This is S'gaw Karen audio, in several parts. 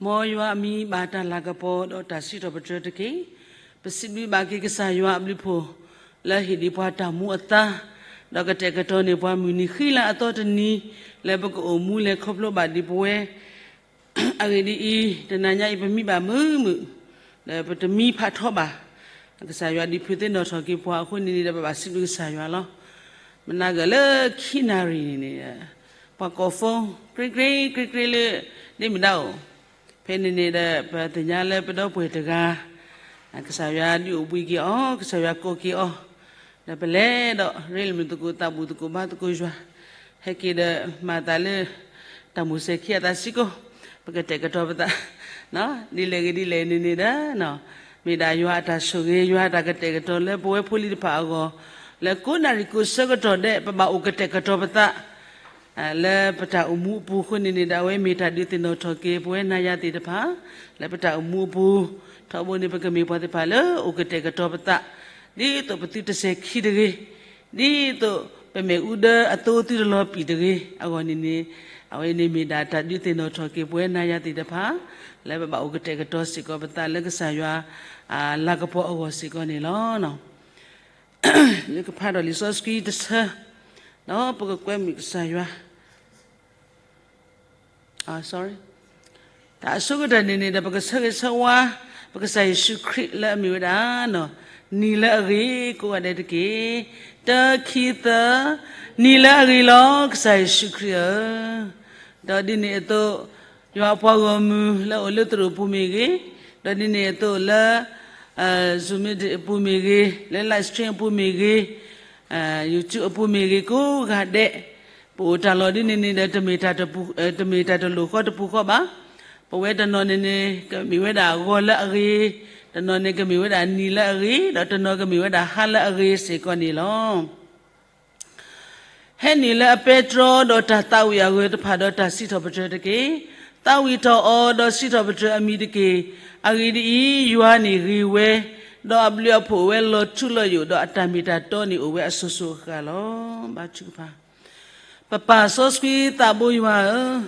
မ်ယွၤအမံၤဘၣ်တၢ်လၤကပီၤဒီးတၢ်စံးထီၣ်ပတြၢၤတက့ၢ်. ပစံးဘျုးဘၣ်က့ၤကစၢ်ယွၤအဘျုးအဖှိၣ် လၢဟ့ၣ်ဒံးပှၤတၢ်မူအသါ, ဒီးကတဲာ်ကတီၤန့ၢ်ပှၤမုၢ်နံၤဃံလၤအသီတနံၤ လၢပကအိၣ်မူလဲၤခီဖျိဘၣ်ဒံးပဝဲ အဂ့ၢ်ဒ်အံၤ, တနၤညါအံၤပမံဘၣ်မုာ်မုာ်, ဒီးပတမံဖးထီဘၣ်. ကစၢ်ယွၤဒုးဖုးသ့ၣ်နီၣ်ထီၣ်က့ၤပှၤအဃိန့ၣ်န့ၣ်ဒီး ပဘၣ်စံးဘျုးကစၢ်ယွၤလီၤ. မနၤဂၤလၢခံနၣ်ရံၣ်န့ၣ်န့ၣ်, ပှၤကိး phone ကြ့ကြ့ကြ့ကြ့လၢ ဒ့မုၢ်ဒၣ်အိၣ်, ဖဲန့ၣ်န့ၣ်ဒီး ပသ့ၣ်ညါလၢပဒီပုၢ်ဝဲၢ်တဂၤ ကစၢ်ယွၤဒုးအိၣ်ဘှံးက့ၤအီၤ, ကစၢ်ယွၤကိးက့ၤအီၤ, ဒီးပလဲၤဒီး ရ့လမုၢ်သကိး သးဘူၣ်သကိးဘါသကိးယွၤ, ဟဲက့ၤဒီးမၤသးလၢ တၢ်မိၣ်စဲၤခံအသးစ့ၢ်ကီး, ပကတဲာ်ကတီၤပသး ဒ်လဲၣ်ဂ့ၤဒ်လဲၣ်န့ၣ်န့ၣ်ဒီး မ့ၢ်ဒၣ်ယွၤအတၢ်ဆိၣ်ဂ့ၤ, ယွၤအတၢ်ကတဲာ်ကတီၤလၢပဝဲဖိလံၤတဖၣ်အဂီၢ်, လၢကိးနၣ်ရံၣ်ကိးဆၢကတီၢ်ဒဲး ပဘၣ်အိၣ်ကတဲာ်ကတီၤပသး လၢပတၢ်အိၣ်မူအပူၤအဃိန့ၣ်န့ၣ်ဒီး အဝဲမ့ၢ်တၢ်ဒုးသ့ၣ်နီၣ်ထီၣ်က့ၤပဝဲနၤယၤသ့ၣ်တဖၣ် လၢပတၢ်အိၣ်မူအပူၤ, ထီဘိန့ၣ် ပကမ့ၢ်ပှၤသ့ၣ်တဖၣ်လၢအိၣ်ကတဲာ်ကတီၤပသး, ဒ်သိးပသုတစဲၤခံတဂ့ၤ, ဒ်သိးပမဲာ်အူဒၢအသိသုတလီၤပံာ်တဂ့ၤအဂီၢ်န့ၣ်န့ၣ်, အဝဲန့ၣ်မ့ၢ်ဒၣ်တၢ်ဒုးသ့ၣ်နီၣ်ထီၣ်က့ၤပဝဲနၤယၤသ့ၣ်တဖၣ် လၢပဘၣ်အိၣ်ကတဲာ်ကတီၤစ့ၢ်ကီးပသးလၢကစၢ်ယွၤ လၤကပီၤအဂီၢ်စ့ၢ်ကီးန့ၣ်လီၤ. ယကဖးဒီးလံာ်စီဆှံတဆၢ, ဒီးပကကွဲမုာ်ကစၢ်ယွၤ တၢ်အဆိကတၢၢ်န့ၣ်န့ၣ်ဒီး ပကဆၢဂ့ၤဆၢဝါ ပကစၢ်ယ့ၣ်ၡူးခရံာ်လၢအမ့ၢ်ဝဲဒၣ် နံၤလၢအဂ့ၤကိးဂၤဒဲးတက့ၢ်. တၢ ခံ သၢ, နံၤလၢအဂ့ၤလီၤ ကစၢ်ယ့ၣ်ၡူးခရံာ်ဧၢ. ဒီးဒ်န့ၣ်အသိး ယွၤအပှၤဂီၢ်မုၢ်လၢအိၣ်လၢသရိာ်ပူၤမ့ၢ်ဂ့ၤ, ဒီးဒ်န့ၣ်အသိးလၢ Zoom meeting အပူၤမ့ၢ်ဂ့ၤ, လၢ live stream အပူၤမ့ၢ်ဂ့ၤ, YouTube အပူၤမ့ၢ်ဂ့ၤ ကိးဂၤဒဲး ပအိၣ်တၢ်လီၢ်ဒ်န့ၣ်န့ၣ်ဒီး တမ့ၢ်တၢ်တပူၤ, တမ့ၢ်တၢ်တလိၣ်ဃီတပူၤဃီဘၣ်. ပဝဲတနီၤန့ၣ်န့ၣ် ကမ့ၢ်ဝဲဒၣ်ဂီၤလၢအဂ့ၤ, တနီၤန့ၣ်ကမ့ၢ်ဝဲဒၣ်နံၤလၢအဂ့ၤ, ဒီးတနီၤကမ့ၢ်ဝဲဒၣ်ဟါလၢအဂ့ၤစ့ၢ်ကီးန့ၣ်လီၤ. ဟဲနုာ်လၢအပဲတြီဒီးတၢ်သးဝံၣ်အဂၢၢ်တဖၣ်ဒီးတၢ်စံးထီၣ်ပတြၢၤတက့ၢ်. သးဝံၣ်ထီၣ်အီၤဒီးစံးထီၣ်ပတြၢၤအမံၤတက့ၢ်. အဂ့ၢ်ဒ်အံၤ, ယွၤန့ၣ်ဂ့ၤဝဲ, ဒီးအဘျုးအဖှိၣ်အိၣ်ဝဲလီၤထူလီၤယိာ်, ဒီးအတၢ်မ့ၢ်တၢ်တီန့ၣ်အိၣ်ဝဲအစိၤစိၤအဃၣ်ဃၣ်လီၤ. ဘါထုကဖၣ် ပပၢ်စီဆှံသးဘိယွၤဧၢ,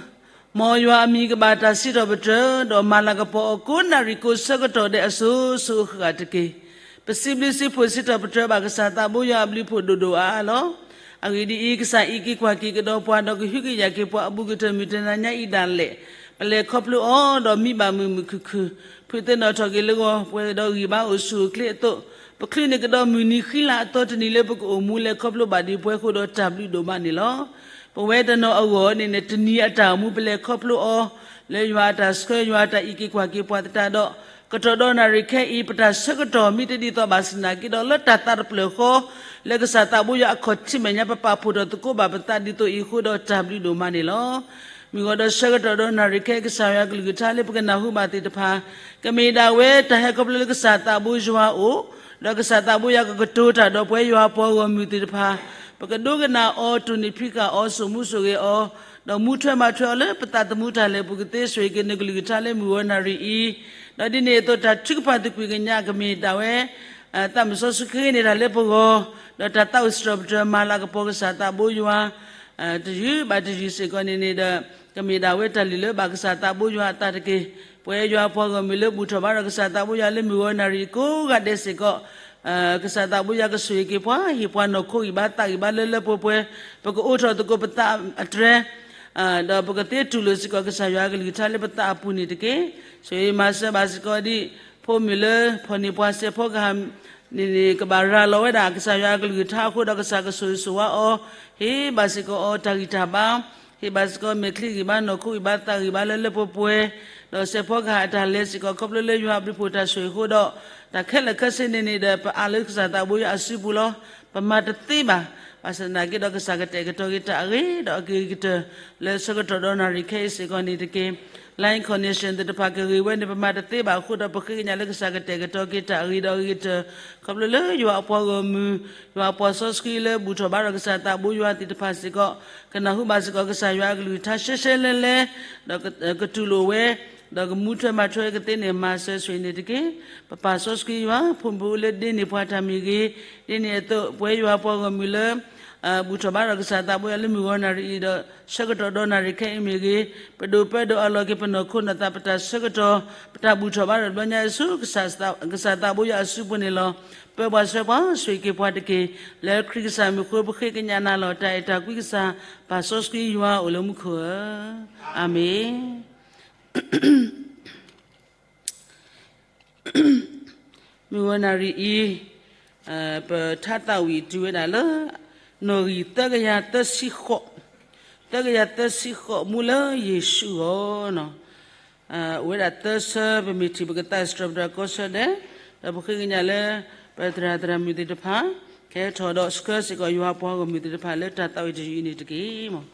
မ်ယွၤအမံၤကဘၣ်တၢ်စံးထီၣ်ပတြၢၤ, ဒီးမၤလၤကပီၤအီၤကိးနၣ်ရံၣ်ကိးဆၢကတီၢ်ဒဲးအစိၤစိၤအဃၣ်ဃၣ်တက့ၢ်. ပစံးဘျုးစံးဖှိၣ်စံးထီၣ်ပတြၢၤဘၣ်ကစၢ်သးဘိယွၤအဘျုးအဖှိၣ်ဒိၣ်ဒိၣ်အါအါလီၤ. အဂ့ၢ်ဒ်အံၤ, ကစၢ်အံးက့ၤကွၢ်က့ၤကဒီးပှၤ, ဒီးကဟုကယာ်က့ၤပှၤအဘူးကတၢၢ်မုၢ်တနၤညါအံၤဒၣ်လဲာ်, ပလဲၤခီဖျိအီၤ, ဒီးမံဘၣ်မုာ်မုာ်ခုၣ်ခုၣ်, ဖုးသ့ၣ်နီၣ်ထီၣ်က့ၤလၢဂီၤ, ပှဲၤဒီးဂံၢ်ဘါအိၣ်ဆူၣ်အိၣ်ချ့အသိး, ပချုးန့ၢ်ကဒီးမုၢ်နံၤဃံလၤအသီတနံၤလၢပကအိၣ်မူလဲၤခီဖျိဘၣ်ဒံးပဝဲအဃိဒီးတၢ်ဘျုးဒိၣ်မးန့ၣ်လီၤ. ပဝဲတနီၤအဂီၢ်န့ၣ်န့ၣ် တနံၤအတၢ်အိၣ်မူပလဲၤခီဖျိအီၤ, လၢယွၤအတၢ်ဆှၢယွၤအတၢ်အံးက့ၤကွၢ်က့ၤပှၤသတးဒီး, ကတီၢ်ဒီနၣ်ရံၣ်ခဲအံၤ ပတၢ်ဆၢကတီၢ်မ့ၢ်တဒ်သိးဘၣ်ဆၣ်သနာ်က့ဒီး လၢတၢ်သးတဖျၢၣ်ဃီ လၢကစၢ်သးဘိယွၤအခီၣ်ထံးမဲာ်ညါ ပပာ်ဖှိၣ်ထီၣ်သကိးဘၣ်ပသးဒ်သိးအံၤအဃိဒီးတၢ်ဘျုးဒိၣ်မးန့ၣ်လီၤ. မုၢ်ဂီၤဒီးဆၢကတီၢ်ဒီနၣ်ရံၣ်ခဲအံၤ ကစၢ်ယွၤကလုၢ်ကထါလၢပကနၢ်ဟူဘၣ်သ့ၣ်တဖၣ် ကမ့ၢ်ဒၣ်ဝဲတၢ်ဟဲခီဖျိလၢကစၢ်သးဘိယွၤအအိၣ်, ဒီးကစၢ်သးဘိယွၤကကတိၤတၢ်ဒီးပဝဲယွၤအပှၤဂီၢ်မုၢ်သ့ၣ်တဖၣ်, ပကဒိကနၣ်အီၤ တိၢ်န့ၢ်ဖံးဃာ်အီၤ စိာ်မူစိာ်ဂဲၤအီၤ, ဒီးမူထွဲမၤထွဲအီၤလၢပသးသမူတၢ်လဲၤပူၤကသ့ဆိၣ်ဂ့ၤက့ၤနကလုၢ်ကထါလၢမုၢ်ဂီၤနၣ်ရံၣ်အံၤ, ဒီးဒ်န့ၣ်အသိးတၢ်ထုကဖၣ်သကွံာ်ကညးကမ့ၢ်ဒၣ်ဝဲ သးမုၢ်စီဆှံဃ့န့ၢ်တၢ်လၢပဂီၢ်, ဒီးတၢ်သးဝံၣ်စံးထီၣ်ပတြၢၤမၤလၤကပီၤကစၢ်သးဘိယွၤ တယုၢ်ဘၣ်တယုၢ်စ့ၢ်ကီးန့ၣ်န့ၣ်ဒီး, ကမ့ၢ်ဒၣ်ဝဲတၢ်လုၢ်လၢဘၣ်ကစၢ်သးဘိယွၤအသးတက့ၢ်. ပဝဲယွၤအပှၤဂီၢ်မုၢ်လၢဘူၣ်ထီၣ်ဘါထီၣ်ကစၢ်သးဘိယွၤလၢမုၢ်ဂီၤနၣ်ရံၣ်ကိးဂၤဒဲးစ့ၢ်ကီး, ကစၢ်သးဘိယွၤကဆိၣ်ဂ့ၤက့ၤပှၤ, ဟ့ၣ်ပှၤနီၢ်ခိဂံၢ်ဘါသးဂံၢ်ဘါလၢလၢပှဲၤပှဲၤ, ပကအိးထီၣ်သကိးပသးအတြဲၤ ဒီးပကသ့တူၢ်လိာ်စ့ၢ်ကီးကစၢ်ယွၤအကလုၢ်ကထါလၢပသးအပူၤန့ၣ်တက့ၢ်. ဆိၣ်ဂ့ၤမၤစၢၤဘၣ်စ့ၢ်ကီးဒ် ဖိမုၣ်လၢဖီၣ်န့ၢ်ပှၤစဲးဖီကဟၣ်န့ၣ်န့ၣ် ကဘၣ်ရၤလီၤဝဲဒၣ်ကစၢ်ယွၤအကလုၢ်ကထါအဃိဒီး ကစၢ်ကဆိၣ်ဂ့ၤဆိၣ်ဝါအီၤ, ဟ့ၣ်ဘၣ်စ့ၢ်ကီးအီၤတၢ်ဂံၢ်တၢ်ဘါ, ဟ့ၣ်ဘၣ်စ့ၢ်ကီးမဲာ်ချံဂံၢ်ဘါ နီၢ်ခိဂံၢ်ဘါသးဂံၢ်ဘါလၢလၢပှဲၤပှဲၤ, ဒီးစဲးဖီကဟၣ်အတၢ်လဲၤစ့ၢ်ကီး ခီဖျိလၢယွၤအဘျုးအဖှိၣ်တၢ်ဆိၣ်ဂ့ၤအဃိဒီး, တၢ်ခဲလၢာ်ခဲဆ့န့ၣ်န့ၣ်ဒီး ပအးလၢကစၢ်သးဘိယွၤအစုပူၤလီၤ. ပမၤတသ့ဘၣ်. ဘၣ်ဆၣ်သနာ်က့ဒီး ကစၢ်ကတဲာ်ကတီၤက့ၤတၢ်အဂ့ၤ ဒီးအဂ့ၤကတၢၢ် လၢဆၢကတီၢ်ဒီနၣ်ရံၣ်ခဲအံၤစ့ၢ်ကီးန့ၣ်တက့ၢ်. Line connection သ့ၣ်တဖၣ်ကဂ့ၤဝဲန့ၣ် ပမၤတသ့ဘၣ်အဃိဒီး ပဃ့ကညးလၢကစၢ်ကတဲာ်ကတီၤက့ၤတၢ်အဂ့ၤဒီးအဂ့ၤကတၢၢ် ခီဖျိလၢယွၤအပှၤဂီၢ်မုၢ်, ယွၤအပှၤစီဆှံလၢဘူၣ်ထီၣ်ဘါထီၣ်ကစၢ်သးဘိယွၤသ့ၣ်တဖၣ်စ့ၢ်ကီး, ကနၢ်ဟူဘၣ်စ့ၢ်ကီးကစၢ်ယွၤအကလုၢ်ကထါရှဲရှဲလဲၣ်လဲၣ်, ဒီးကတူၢ်လိာ်ဝဲ, ဒီးကမူထွဲမၤထွဲကသ့န့ၣ် မၤစၢၤဆိၣ်ဂ့ၤန့ၣ်တက့ၢ်. ပပၢ်စီဆှံယွၤ ဖိမုၣ်ဖိလၢဒ့န့ၢ်ပှၤတၢ်မ့ၢ်ဂ့ၤ, ဒ်န့ၣ်အသိး ပဝဲယွၤအပှၤဂီၢ်မုၢ်လၢ ဘူၣ်ထီၣ်ဘါထီၣ်ကစၢ်သးဘိယွၤလၢမုၢ်ဂီၤနၣ်ရံၣ်အံၤဒီး ဆၢကတီၢ်ဒီးနၣ်ရံၣ်ခဲအံၤမ့ၢ်ဂ့ၤ, ပဒိၣ်ပၢဒီးအလီၢ်က့ၤပနီၢ်ခိနီၢ်သး ပတၢ်ဆၢကတီၢ် ပတၢ်ဘူၣ်ထီၣ်ဘါထီၣ်တဘျီညါအံၤဆူ ကစၢ်သးဘိယွၤအစုပူၤန့ၣ်လီၤ. ပၢပှၤဆှၢပှၤဆိၣ်ဂ့ၤက့ၤပှၤတက့ၢ်. လၢခရံာ်ကစၢ်မံၤအဃိ ပဃ့ကညးနၤလီၤ. တၢ်အဲၣ်တၢ်ကွံကစၢ် ပာ်စီဆှံယွၤအိၣ်လၢမူခိၣ်ဧၢ, အၤမ့ၣ်. မုၢ်ဂီၤနၣ်ရံၣ်အံၤ ပထါသးဝံၣ်တုၤဝဲဒၣ်လၢ နီၣ်ဂံၢ်သၢကယၤသၢဆံဃိး, သၢကယၤသၢဆံဃိး မူလၢယ့ၣ်ၡူးအဂီၢ်န့ၣ်, အိၣ်ဝဲဒၣ်သၢဆၢ ပမ့ၢ်ထံၣ် ပကသးစံးထီၣ်ပတြၢၤကိးဆၢဒဲး, ဒီးပဃ့ကညးလၢ ပသရၣ်သရၣ်မုၣ်သ့ၣ်တဖၣ် ကဟဲထီၣ်ဒီးဆှၢစ့ၢ်ကီးယွၤပှၤဂီၢ်မုၢ်သ့ၣ်တဖၣ်လၢတၢ်သးဝံၣ်တယုၢ်အံၤန့ၣ်တက့ၢ်.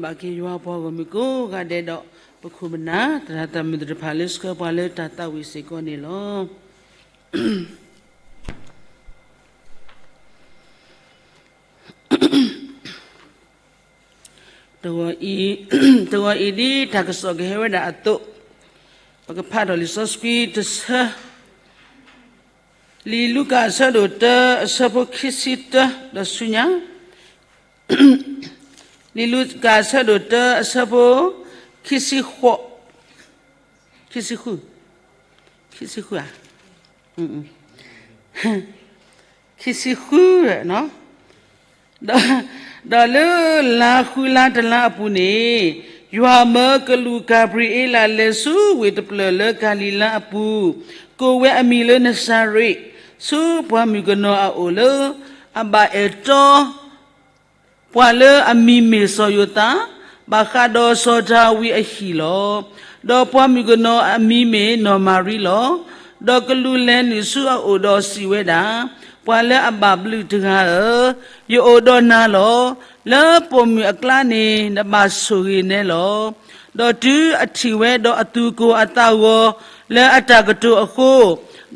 ဘၣ်က့ၤယွၤပှၤဂီၢ်မုၢ်ကိးဂၤဒဲးဒီး ပခိၣ်ပနၢ် သရၣ်သးမုၣ်သ့ၣ်တဖၣ်လၢဆှၢပှၤလၢတၢ်သးဝံၣ်စ့ၢ်ကီးန့ၣ်လီၤ. တဂီၤအံၤ တဂီၤအံၤဒ်တၢ်ကစီၣ်ကဟဲဝဲဒၣ်အသိး, ပကဖးထီၣ်လံာ်စီဆှံတဆၢ, လံာ်လူၤကၣ်အဆၢဒိၣ်တၢ အဆၢဖိခံဆံတၢ ဒီးဆူညါ, လံာ်လူၤကၣ်အဆၢဒိၣ်တၢ အဆၢဖိ ခံဆံဃိး, ခံဆံဃု, ခံဆံဃုဧါ, ခံဆံဃု, ဒီး, ဒီးလၢလါဃုလါတလါအပူၤန့ၣ်, ယွၤမၢကလူးကၤဘြံၤအ့လးလဲၤဆူဝ့ၢ်တဖျၢၣ်လၢကၤလံၤလါအပူၤ, ကိးဝဲအမံၤလၢနစၤရ့း, ဆူပှၤမုၣ်ကနီၤအအိၣ်လၢ အဘၣ်အဲၣ်တီ ပှၤလၢအမံၤမ့ၢ်စီၤယိၤသး, ဘၣ်ဃးဒီးစီၤဒၤဝံးအဟံၣ်လီၤ. ဒီးပှၤမုၣ်ကနီၤအမံၤမ့ၢ်နီၢ်မၤရံလီၤ. ဒီးကလူးလဲၤနုာ်ဆူအအိၣ်ဒီးစံးဝဲဒၣ်, ပှၤလၢအဘၣ်ဘျုးတဂၤဧၢ, ယအိၣ်ဒီးနၤလီၤ. လၢပိာ်မုၣ်အကျါန့ၣ် နဘၣ်ဆိၣ်ဂ့ၤနဲလီၤ. ဒီးတုၤအထံၣ်ဝဲဒီးအသူၣ်ကိၢ်အသးဂီၤလၢအတၢ်ကတိၤအဃိ,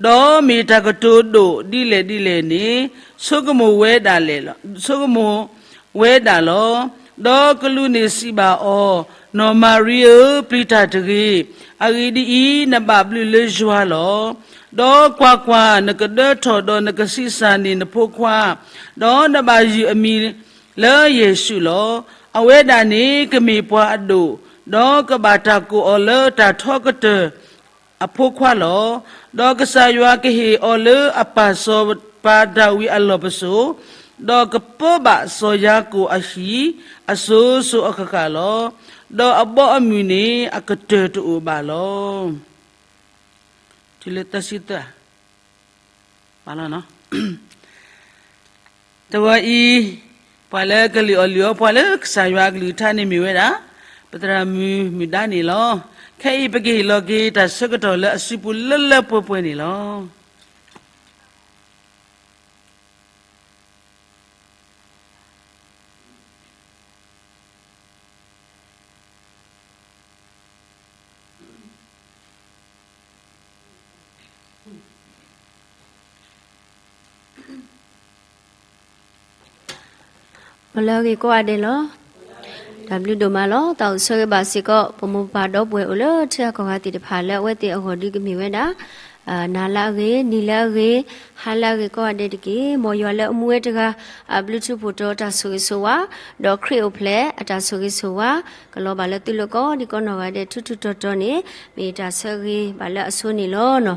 ဒီးမ့ၢ်တၢ်ကတိၤဒိၣ်ဒ်လဲၣ်ဒ်လဲၣ်န့ၣ်, ဆိကမိၣ်ဝဲဒၣ်လဲၣ်, ဆိကမိၣ် ဝဲဒၣ်လီၤ. ဒီးကလူးန့ၣ်စံးဘၣ်အီၤ, နီၢ်မၤရံဧၢ, ပျံၤတၢ်တဂ့ၤ, အဂ့ၢ်ဒ်အံၤ, နဘၣ်ဘျုးလၢယွၤလီၤ. ဒီးကွၢ်ကွၢ်, နကဒၢထီၣ်ဒီးနကဆံးစၢ်န့ၢ်နဖိခွါ, ဒီးနဘၣ်ယုၢ်အမံၤလၢယ့ၣ်ၡူးလီၤ. အဝဲဒၣ်န့ၣ်ကမ့ၢ်ပှၤအဒိၣ်, ဒီးကဘၣ်တၢ်ကိးအီၤလၢတၢ်ထီကတၢၢ် အဖိခွါလီၤ. ဒီးကစၢ်ယွၤကဟ့ၣ်အီၤလၢအပၢ်စီၤပၤဒၤဝံးအလီၢ်ပစိာ်, ဒီးကပၢဘၣ်စီၤယၤကိာ်အဟံၣ်အစိၤစိၤအဃၣ်ဃၣ်လီၤ. ဒီးအဘီအမုၢ်န့ၣ်အကတၢၢ်တအိၣ်ဘၣ်လီၤ. တုၤလၢသၢဆံသၢ တဂီၤအံၤ, ပှၤလၢကလုၢ်အီၣ်လုၢ်အီပှၤလၢကစၢ်ယွၤအကလုၢ်ကထါန့ၣ်မ့ၢ်ဝဲဒၣ် ပသရၣ်မုၣ်မုၢ်ဒါန့ၣ်လီၤ. ခဲအံၤပကဟ့ၣ်လီၤက့ၤတၢ်ဆၢကတီၢ်လၢအစုပူၤလၢလၢပှဲၤပှဲၤန့ၣ်လီၤ. အိၣ်လၢအဂ့ၤကိးဂၤဒဲးလီၤ. တၢ်ဘျုးဒိၣ်မးလီၤ. တၢ်အိၣ်ဆၢဂ့ၤဘၣ်စ့ၢ်ကီး ပမိၢ်ပၢ်ဒီပုၢ်ဝဲၢ်အိၣ်လၢထံဂၤကီၢ်ဂၤသ့ၣ်တဖၣ် လၢအဝဲသ့ၣ်အဂီၢ်ဒုကမ့ၢ်ဝဲဒၣ် နၤလၢအဂ့ၤ, နံၤလၢအဂ့ၤ, ဟါလၢအဂ့ၤကိးဂၤဒဲးတက့ၢ်. မ်ယွၤလၢအမူဝဲတဂၤ အဘျုးထူဖိးတီၤတၢ်ဆိၣ်ဂ့ၤဆိၣ်ဝါ, ဒီးခရံာ်အိၣ်ဖျဲၣ်အတၢ်ဆိၣ်ဂ့ၤဆိၣ်ဝါ ကလီၤဘၣ်လၢသုလိၤကိးဒံကိးနီၢ်ဂၤဒဲး ထူထူတီၤတီၤန့ၣ် မ့ၢ်တၢ်ဆၢဂ့ၤဘၣ်လၢအဆိန့ၣ်လီၤ.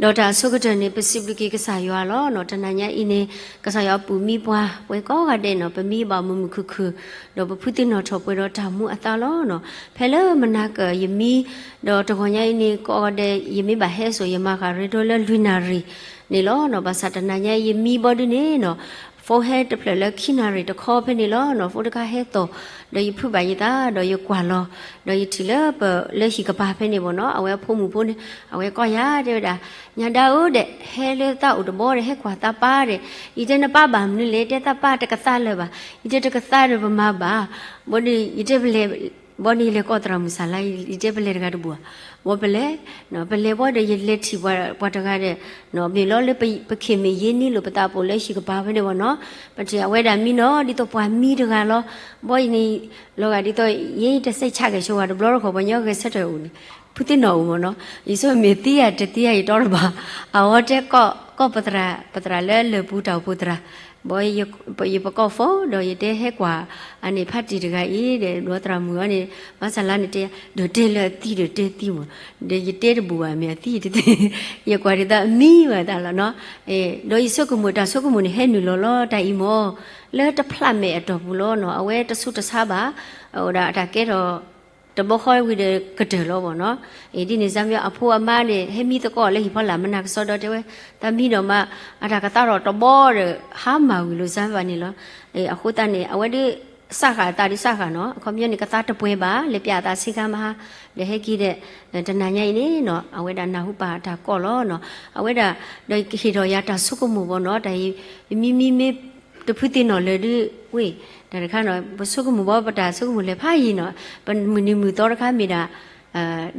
ဒီးတၢ်အဆိကတၢၢ်န့ၣ် ပစံးဘျုးက့ၤကစၢ်ယွၤလီၤ. တနၤညါအံၤန့ၣ် ကစၢ်ယွၤပူၤမံပှၤ ပှဲၤကိးဂၤဒဲးန့ၣ် ပမံဘၣ်မုာ်မုာ်ခုၣ်ခုၣ်, ဒီးပဖုသ့ၣ်နီၣ်ထီၣ်ပှဲၤဒီးတၢ်မူအသါလီၤ. ဖဲလၢမနၤကၢၢ်ယမံ, ဒီးတဂီၤညါအံၤန့ၣ် ကိးဂၤဒဲး ယမ့ၢ်ဘၣ်ဟဲစိာ် ယမၤဃာ်ရ့ဒိၣ်လၢလွံၢ်နၣ်ရံၣ်န့ၣ်လီၤ. ဘၣ်ဆၣ်တနၤညါအံၤယမံဘီဒုန့ၣ် ဖိဟဲတဖျၢၣ်လၢခံနၣ်ရံၣ်တခီဖဲန့ၣ်လီၤ. ဖိတခါဟဲသိၣ်, ဒီးယဖုးဘၣ်ယသး ဒီးယကွၢ်လီၤ, ဒီးယထံၣ်လၢပလၢဟံၣ်ကပၤဖဲန့ၣ်ဘၣ်နီၤ အဝဲအဖိမုၣ်ဖိန့ၣ် အဝဲကီၢ်ယၤတဲဝဲဒၣ်, ညါဒါဧၢဒီး ဟဲလၢသးအိၣ်တဘီဒီး ဟဲကွၢ်သးပၢ်ဒီး, ယတဲနပၢ်ဘၣ်မနုၤလဲၣ် တဲသးပၢ်တကသါလၢၤဘၣ်, ယတဲတကသါဒီးပမၤဘၣ်, ဘီဒီးယတဲပလဲၤ, ဘီန့ၣ်ယလဲၤကိးသရၣ်မုၣ်စၢ်လါ ယတဲပလဲၤတဂၤတဘူၣ်ဧါ, ဘီပလဲၤ, ပလဲၤဘီဒီးယလဲၤထံၣ်ပှၤတဂၤဒီး, မ့ၢ်လီၤလၢပခ့ၣ်မ့ၢ်ယ့န့ၢ်လိာ်ပသးပိာ်လၢဟံၣ်ကပၤဖဲန့ၣ်ဘၣ်နီၤ, ပထံၣ်အဝဲဒၣ်မံနီၤ ဒ်သိးပှၤမံတဂၤလီၤ, ဘီအံၤန့ၣ်, လီၤဂာ်ဒ်သိး ယဲတစဲးဆးကဲၤဆိဝဲတဘျီတခီၣ် ပှၤညီဂဲၤဆၢထၢၣ်အိၣ်န့ၣ်, ဖုသ့ၣ်နီၣ်အိၣ်မ့ၢ်နီၤ, ယဆိမ့ၢ်သံယၤတသံယၤယတီတဘၣ်, အဝဲတဲကီၢ်ပသရၣ် ပသရၣ်လၢလၢၢ်ပူၤတၢ်အိၣ်ဖှိၣ်သရၣ်, ဘီယပကီၢ်ဖိဒီးယတဲဟဲကွၢ်, အန့ၣ်ဖးတံၢ်တဂၤအံၤဒီး ဘီသရၣ်မုၣ်အီၤန့ၣ် ဘၣ်ဆၣ်လါန့ၣ်တဲယၤ ဒီးတဲလၢအသံဒီးတဲသံမ့ၢ်, ဒီးယတဲတဘူၣ်ဘၣ်မ့ၢ်အသံတသံ, ယကွၢ်ဒ်သိးအမံဘၣ်သးလီၤနီၤ, ဒီးယဆိကမိၣ်တၢ်ဆိကမိၣ်န့ၣ် ဟဲနုာ်လီၤလီၤတၢ်အံၤမ့ၢ်, လၢတဖျးမဲာ်အတီၢ်ပူၤလီၤနီၤ အဝဲတဆူးတဆါဘၣ်, အဝဲဒၣ်အတၢ်ကဲထီၣ် တဘီဃီဝံၤဒီးကတၢၢ်လီၤဘၣ်နီၤ, ဒ်န့ၣ် စၢ်မံအဖိအမါန့ၣ် ဟဲမံသကိးလၢဟံၣ်ဖီလာ် မနၤကစီဒီတဲဝဲ, တၢ်မံဒီးမး, အတၢ်ကသါထီၣ်တဘီဒီး ဟါမၢ်ဝံၤလိာ်စၢ်ဘၣ်န့ၣ်လီၤ, အဃိသတးန့ၣ် အဝဲဒၣ် စၢ်ဃာ်အသးဒုးစၢ်ဃာ်နီၤ အခီပညီန့ၣ် ကသါတပှဲၤဘၣ် လဲၤပျးအသးဆ့ကၤမဟါ, ဒီးဟဲက့ၤဒီး, တနၤညါအံၤန့ၣ်နီၤ အဝဲဒၣ်နၢ်ဟူပၢ်တၢ်ကိးလီၤနီၤ, အဝဲဒၣ်, ဒီးဟ့ၣ်ထီၣ်ယၤတၢ်ဆိကမိၣ်ဘၣ်နီၤ တၢ်အံၤ, ယမံမံမ့ၢ် တဖုသ့ၣ်နီၣ်လၢာ်ဒုးဝ့ၢ်, တၢ်တခါနီၤ ပဆိကမိၣ်ဘီပတၢ်ဆိကမိၣ်လဲၤဖးယံၤနီၤ, ပမုၢ်နံၤမုၢ်သီတခါမ့ၢ်ဒၣ်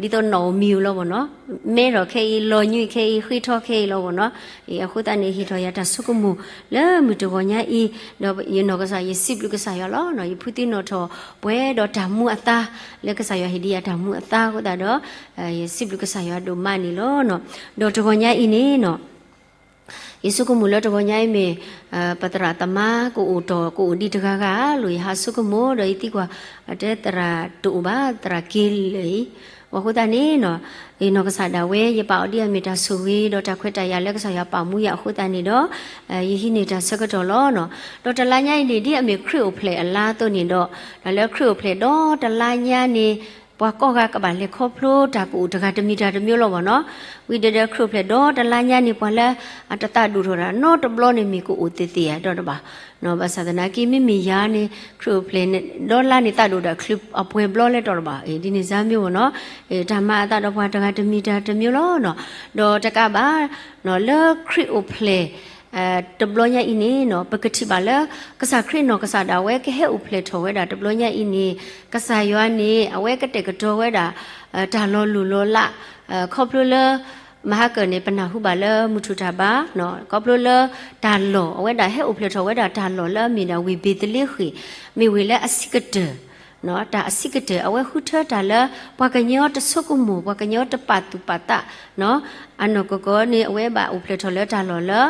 ဒ်သိးနီၣ်ဧိၤမံၤဧိၤလီၤဘၣ်နီၤ, မဲထီၣ်ခဲအံၤ လီၤညွံးခဲအံၤ ဃ့ထီခဲအံၤလီၤဘၣ်နီၤ. အဃိသတးန့ၣ် ဟ့ၣ်ထီၣ်ယၤတၢ်ဆိကမိၣ်လၢမုၢ်တဂီၤညါအံၤ, ဒီးယနီၢ်ကစၢ် ယစံးဘျုးကစၢ်ယွၤလီၤ. ယဖုသ့ၣ်နီၣ်ထီၣ် ပှဲၤဒီးတၢ်မူအသါ, လၢကစၢ်ယွၤဟ့ၣ်ဒံးယၤတၢ်မူအသါအဃိသတးဒီး ယစံးဘျုးကစၢ်ယွၤဒိၣ်မးန့ၣ်လီၤ. ဒီးတဂီၤညါအံၤန့ၣ်နီၤ ယဆိကမိၣ်လၢတဂီၤညါအံၤမ့ၢ် ပသရၣ်သမါကအိၣ်တီၢ်ကအိၣ်ဒံးတဂၤဂၤလိာ် ယဟးဆိကမိၣ်ဒီးယသံကွၢ်, တဲသရၣ်တအိၣ်ဘၣ် သရၣ်က့ၤလၢာ်အံၤ, အဃိသတးန့ၣ်နီၤ ယနီၢ်ကစၢ်ဒၣ်ဝဲ ယပာ်အီၤဒ်အမ့ၢ်တၢ်ဆိၣ်ဂ့ၤ ဒီးတၢ်ခွဲးတၢ်ယာ်လၢကစၢ်ယွၤပာ်မူယၤအဃိသတးန့ၣ်ဒီး ယဟံးန့ၢ်တၢ်ဆၢကတီၢ်လီၤနီၤ. ဒီးတလါညါအံၤန့ၣ် ဒ်အမ့ၢ်ခရံာ်အိၣ်ဖျဲၣ်အလါအသိးန့ၣ်ဒီး တၢ်လၢခရံာ်အိၣ်ဖျဲၣ်ဒီးတလါညါန့ၣ် ပှၤကိးဂၤကဘၣ်လဲၤခီဖျိတၢ်ကအိၣ်တဂၤတမံၤတၢ်တမံၤလီၤဘၣ်နီၤ. ဝံၤဒီး ဒီးခရံာ်အိၣ်ဖျဲၣ်ဒီးတလါညါန့ၣ် ပှၤလၢအတသးဒိၣ်ထီၣ်တၢ်နီတဘျီန့ၣ် မ့ၢ်ကအိၣ်သ့ၣ်သ့ၣ်ဧါ ဒီးတဘၣ် ဘၣ်ဆၣ်သနာ်က့ မ့မ့ၢ်ယၤန့ၣ် ခရံာ်အိၣ်ဖျဲၣ်ဒီးလါန့ၣ် သးဒိၣ်ဒီးချုးအပှဲၤဘျီလၢဒီးတဘၣ် ဒ်န့ၣ်စ့ၢ်မ့ၢ်ဘၣ်နီၤ. တၢ်မၤအသးဒီးပှၤတဂၤတမံၤတၢ်တမံၤလီၤနီၤ. ဒီးတကးဘၣ် လၢခရံာ်အိၣ်ဖျဲၣ် တဘျီညါအံၤန့ၣ်နီၤ ပကထံၣ်ဘၣ်လၢ ကစၢ်ခရံာ်နီၢ်ကစၢ်ဒၣ်ဝဲကဟဲအိၣ်ဖျဲၣ်ထီၣ်ဝဲဒၣ်တဘျီညါအံၤန့ၣ် ကစၢ်ယွၤန့ၣ် အဝဲကတဲာ်ကတီၤဝဲဒၣ် တၢ်လီၤလိၢ်လီၤလး ခီဖျိလၢ မဟါကၢၢ်န့ၣ် ပနၢ်ဟူဘၣ်လၢမုၢ်ထူၣ်တၢ်ဘါ ခီဖျိလၢတၢ်လီၢ် အဝဲဒၣ်ဟဲအိၣ်ဖျဲၣ်ထီၣ်ဝဲဒၣ်တၢ်လီၢ်လၢအမ့ၢ်ဒၣ်ဝ့ၢ်ဘ့းသလ့ဃ့ၣ် မ့ၢ်ဝ့ၢ်လၢအဆံးကတၢၢ် တၢ်အဆံးကတၢၢ် အဝဲဃုထၢတၢ်လၢ ပှၤကညီတဆိကမိၣ် ပှၤကညီတပာ်သူၣ်ပာ်သး အနီၢ်ကီၢ်ကီၢ်န့ၣ် အဝဲဘၣ်အိၣ်ဖျဲၣ်ထီၣ်လၢတၢ်လီၢ်လၢ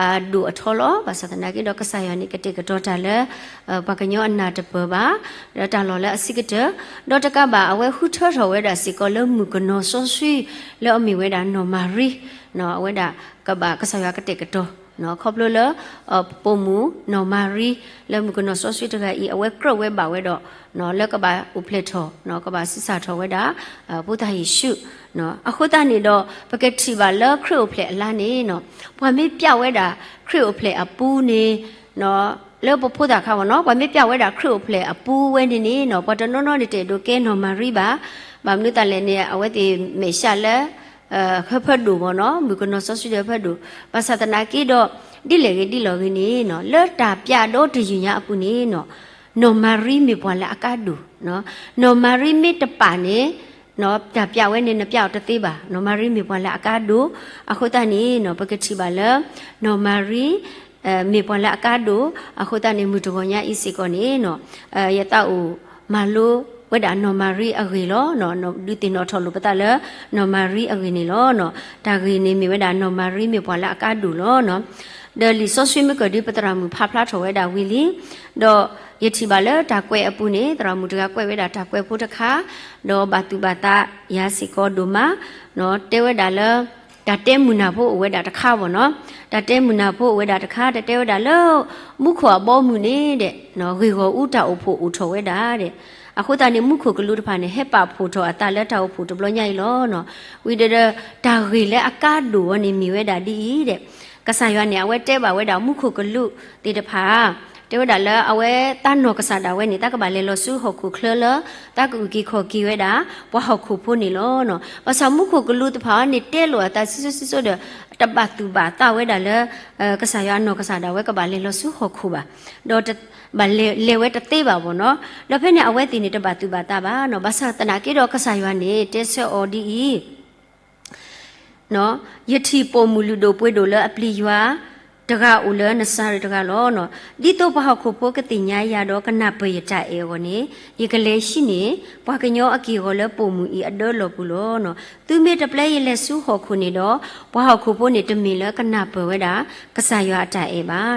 အဒိၣ်အထီလီၤ. ဘၣ်ဆၣ်သနာ်က့ဒီး ကစၢ်ယွၤန့ၣ် ကတဲာ်ကတီၤတၢ်လၢ ပှၤကညီအနၢ်တပၢၢ်ဘၣ် လၢတၢ်လီၢ်လၢအဆံးကတၢၢ် ဒီးတကးဘၣ် အဝဲဃုထၢထီၣ်ဝဲဒၣ်စ့ၢ်ကီးလၢမုၣ်ကနီၤစီဆှံ လၢအမ့ၢ်ဝဲဒၣ်နီၢ်မၤရံ အဝဲဒၣ်ကဘၣ်ကစၢ်ယွၤကတဲာ်ကတီၤ ခီဖျိလၢ ပိာ်မုၣ်နီၢ်မၤရံ လၢမုၣ်ကနီၤစီဆှံတဂၤအံၤ အဝဲကြၢးဝဲဘၣ်ဝဲဒီး လၢကဘၣ်အိၣ်ဖျဲၣ်ထီၣ် ကဘၣ်ဆံးစၢ်ထီၣ်ဝဲဒၣ် ဖိသၣ်ယ့ၣ်ၡူး အဃိသတးန့ၣ်ဒီး ပကထံၣ်ဘၣ်လၢခရံာ်အိၣ်ဖျဲၣ်အလါန့ၣ် ပှၤမ့ၢ်ပျဲဝဲဒၣ်ခရံာ်အိၣ်ဖျဲၣ်အပူန့ၣ် လၢပဖိသၣ်ခါဘၣ်နီၤ ပှၤမ့ၢ်ပျဲဝဲဒၣ်ခရံာ်အိၣ်ဖျဲၣ်အပူဝဲန့ၣ်န့ၣ် ပှၤတနီၤနီၤန့ၣ်တအဲၣ်ဒိးကဲနီၢ်မၤရံဘၣ်. ဘၣ်မနုၤသးလဲၣ်န့ၣ် အဝဲသ့ၣ်မဲာ်ဆှးလၢ ဟၢဖၢဒိၣ်ဘၣ်နီၤ မုၣ်ကနီၤစီဆှံဒီးဟၢဖၢဒိၣ် ဘၣ်ဆၣ်သနာ်က့ဒီး ဒ်လဲၣ်ဂ့ၤဒ်လဲၣ်ဂ့ၤန့ၣ် လၢတၢ်ပျးဒီတယုၢ်ညါအပူၤန့ၣ် နီၢ်မၤရံမ့ၢ်ပှၤလၢအကါဒိၣ် နီၢ်မၤရံမ့ၢ်တပာ်န့ၣ် တၢ်ပျးဝဲန့ၣ် နပျးအီၤတသ့ဘၣ်. နီၢ်မၤရံမ့ၢ်ပှၤလၢအကါဒိၣ် အဃိသတးန့ၣ် ပကထံၣ်ဘၣ်လၢ နီၢ်မၤရံ မ့ၢ်ပှၤလၢအကါဒိၣ် အဃိသတးန့ၣ် မုၢ်တဂီၤညါအံၤစ့ၢ်ကီးန့ၣ် ယသးအိၣ်မၤလိဝဲဒၣ်နီၢ်မၤရံအဂ့ၢ်လီၤ. ဒုးသ့ၣ်နီၣ်ထီၣ်လိာ်ပသးလၢ နီၢ်မၤရံအဂ့ၢ်န့ၣ်လီၤ. တၢ်ဂ့ၢ်န့ၣ်မ့ၢ်ဝဲဒၣ်နီၢ်မၤရံမ့ၢ်ပှၤလၢအကါဒိၣ်လီၤ. ဒီးလံာ်စီဆှံမ့ၢ်ကၢၢ်ဒုးပသရၣ်မုၣ်ဖးဖျါထီၣ်ဝဲဒၣ်ဝံၤလံ ဒီးယထံၣ်ဘၣ်လၢတၢ်ကွဲးအပူၤန့ၣ် သရၣ်မုၣ်တဂၤကွဲးဝဲဒၣ်တၢ်ကွဲးဖိတခါ ဒီးဘၣ်သူၣ်ဘၣ်သးယၤစ့ၢ်ကီးဒိၣ်မး တဲဝဲဒၣ်လၢ တၢ်တဲမုၢ်နၤဖိအိၣ်ဝဲဒၣ်တခါဘၣ်နီၤ. တၢ်တဲမုၢ်နၤဖိအိၣ်ဝဲဒၣ်တခါ တၢ်တဲဝဲဒၣ်လၢ မူခိၣ်အဘီအမုၢ်န့ၣ်ဒီး ဂ့ၢ်ဂီၢ်အူတၢ်အိၣ်ဖှိၣ်အိၣ်ထီၣ်ဝဲဒၣ်ဒီး အဃိသတးန့ၣ် မူခိၣ်ကလူးတဖၣ်န့ၣ် ဟဲပာ်ဖှိၣ်ထီၣ်အသးလၢတၢ်အိၣ်ဖှိၣ်တဘျီညါအံၤလီၤ. ဝံၤဒီး တၢ်ဂ့ၢ်လၢအကါဒိၣ်အီၤန့ၣ်မ့ၢ်ဝဲဒၣ်ဒ်အံၤဒီး ကစၢ်ယွၤန့ၣ် အဝဲတဲဘၣ်ဝဲဒၣ်မူခိၣ်ကလူးသ့ၣ်တဖၣ် တဲဝဲဒၣ်လၢအဝဲသးနီၢ်ကစၢ်ဒၣ်ဝဲန့ၣ် သးကဘၣ်လဲၤလီၤဆူဟီၣ်ခိၣ်ချၢလၢ သးကအုၣ်က့ၤခီၣ်က့ၤဝဲဒၣ် ပှၤဟီၣ်ခိၣ်ဖိန့ၣ်လီၤ. ဘၣ်ဆၣ်မူခိၣ်ကလူးတဖၣ်အံၤန့ၣ် တဲလိာ်အသးစံစိစံစိဒီး တဘၣ်သူၣ်ဘၣ်သးဝဲဒၣ်လၢ ကစၢ်ယွၤအနီၢ်ကစၢ်ဒၣ်ဝဲကဘၣ်လဲၤလီၤဆူဟီၣ်ခိၣ်ဘၣ်, ဒီးဘၣ်လဲၤဝဲတသ့ဘၣ်ဘၣ်နီၤ. ဒီးဖဲန့ၣ် အဝဲသ့ၣ်န့ၣ် တဘၣ်သူၣ်ဘၣ်သးဘၣ်နီၤ. ဘၣ်ဆၣ်သနာ်က့ဒီး ကစၢ်ယွၤန့ၣ် တဲဆၢအီၤဒ်အံၤ ယထံၣ်ပိာ်မုၣ်လုၢ်ဒိၣ်ပှ့ၤဒိၣ်လၢအပျံၤယွၤ တဂၤအိၣ်လၢနစၤရ့းတဂၤလီၤ. ဒ်သိးပှၤဟီၣ်ခိၣ်ဖိကသ့ၣ်ညါယၤဒီးကနၢ်ပၢၢ်ယတၢ်အဲၣ်အဂီၢ်န့ၣ်, ယကလဲၤဟံးန့ၢ် ပှၤကညီအက့ၢ်အဂီၤလၢပိာ်မုၣ်အံၤအဒၢလီၢ်ပူၤလီၤ. သုမ့ၢ်တပျဲယလဲၤဆူဟီၣ်ခိၣ်န့ၣ်ဒီး ပှၤဟီၣ်ခိၣ်ဖိန့ၣ်တမ့ၢ်လၢကနၢ်ပၢၢ်ဝဲဒၣ် ကစၢ်ယွၤအတၢ်အဲၣ်ဘၣ်.